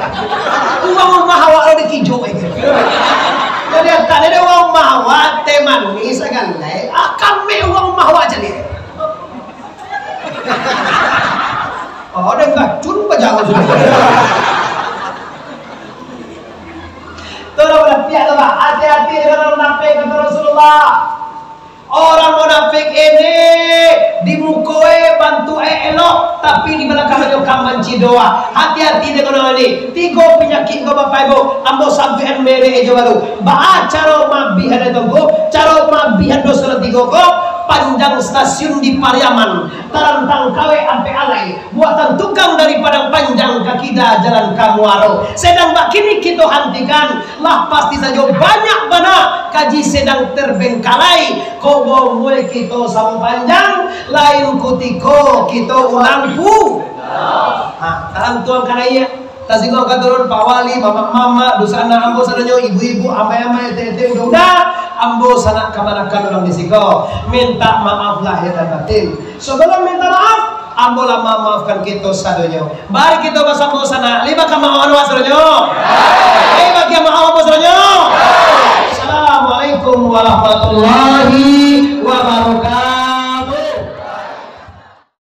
Urang rumah awak lo dikijok eh kiro. Jadi tadi deh urang rumah awak teh manis agan lai. Ah, kami urang rumah awak jadi. Oh, ada racun bajalan sudah. Tu lah berarti ada bah. Hati-hati dengan orang munafik kata Rasulullah. Orang munafik ini di muko e bantuak e elok, tapi di balakang nyo ka manci doa. Hati-hati dengan orang ini. Tigo panyakik ko Bapak Ibu, ambo sabuikan merek e jo baru. Baa caro maabihan tu ko? Caro maabihan doso nan tigo ko, panjang stasiun di Pariaman, tarantang kawek ampek alai, buatan tukang dari Padang Panjang ka kida jalan ka Muaro. Sedang bakini kito hantikan, lah pasti sajo banyak bana kaji sedang terbengkalai. Kok baumua kito samo panjang, lain kutiko kito urang pu-, ha, tarantuang ka naiak, tasingguang ka turun, Pak Wali, mamak-mamak, dunsanak ambo sadonyo, ibu-ibu, amai-amai, etek-etek, uda-uda, ambo sanak kamanakan urang di siko. Minta maaf lahir dan batin. Sabalun minta maaf, ambo lah mamaafkan kito sadonyo. Mari kito basamo sanak. Lai baka maaf awak sadonyo? Lai baka maaf awak sadonyo? Assalamualaikum warahmatullahi wabarakatuh.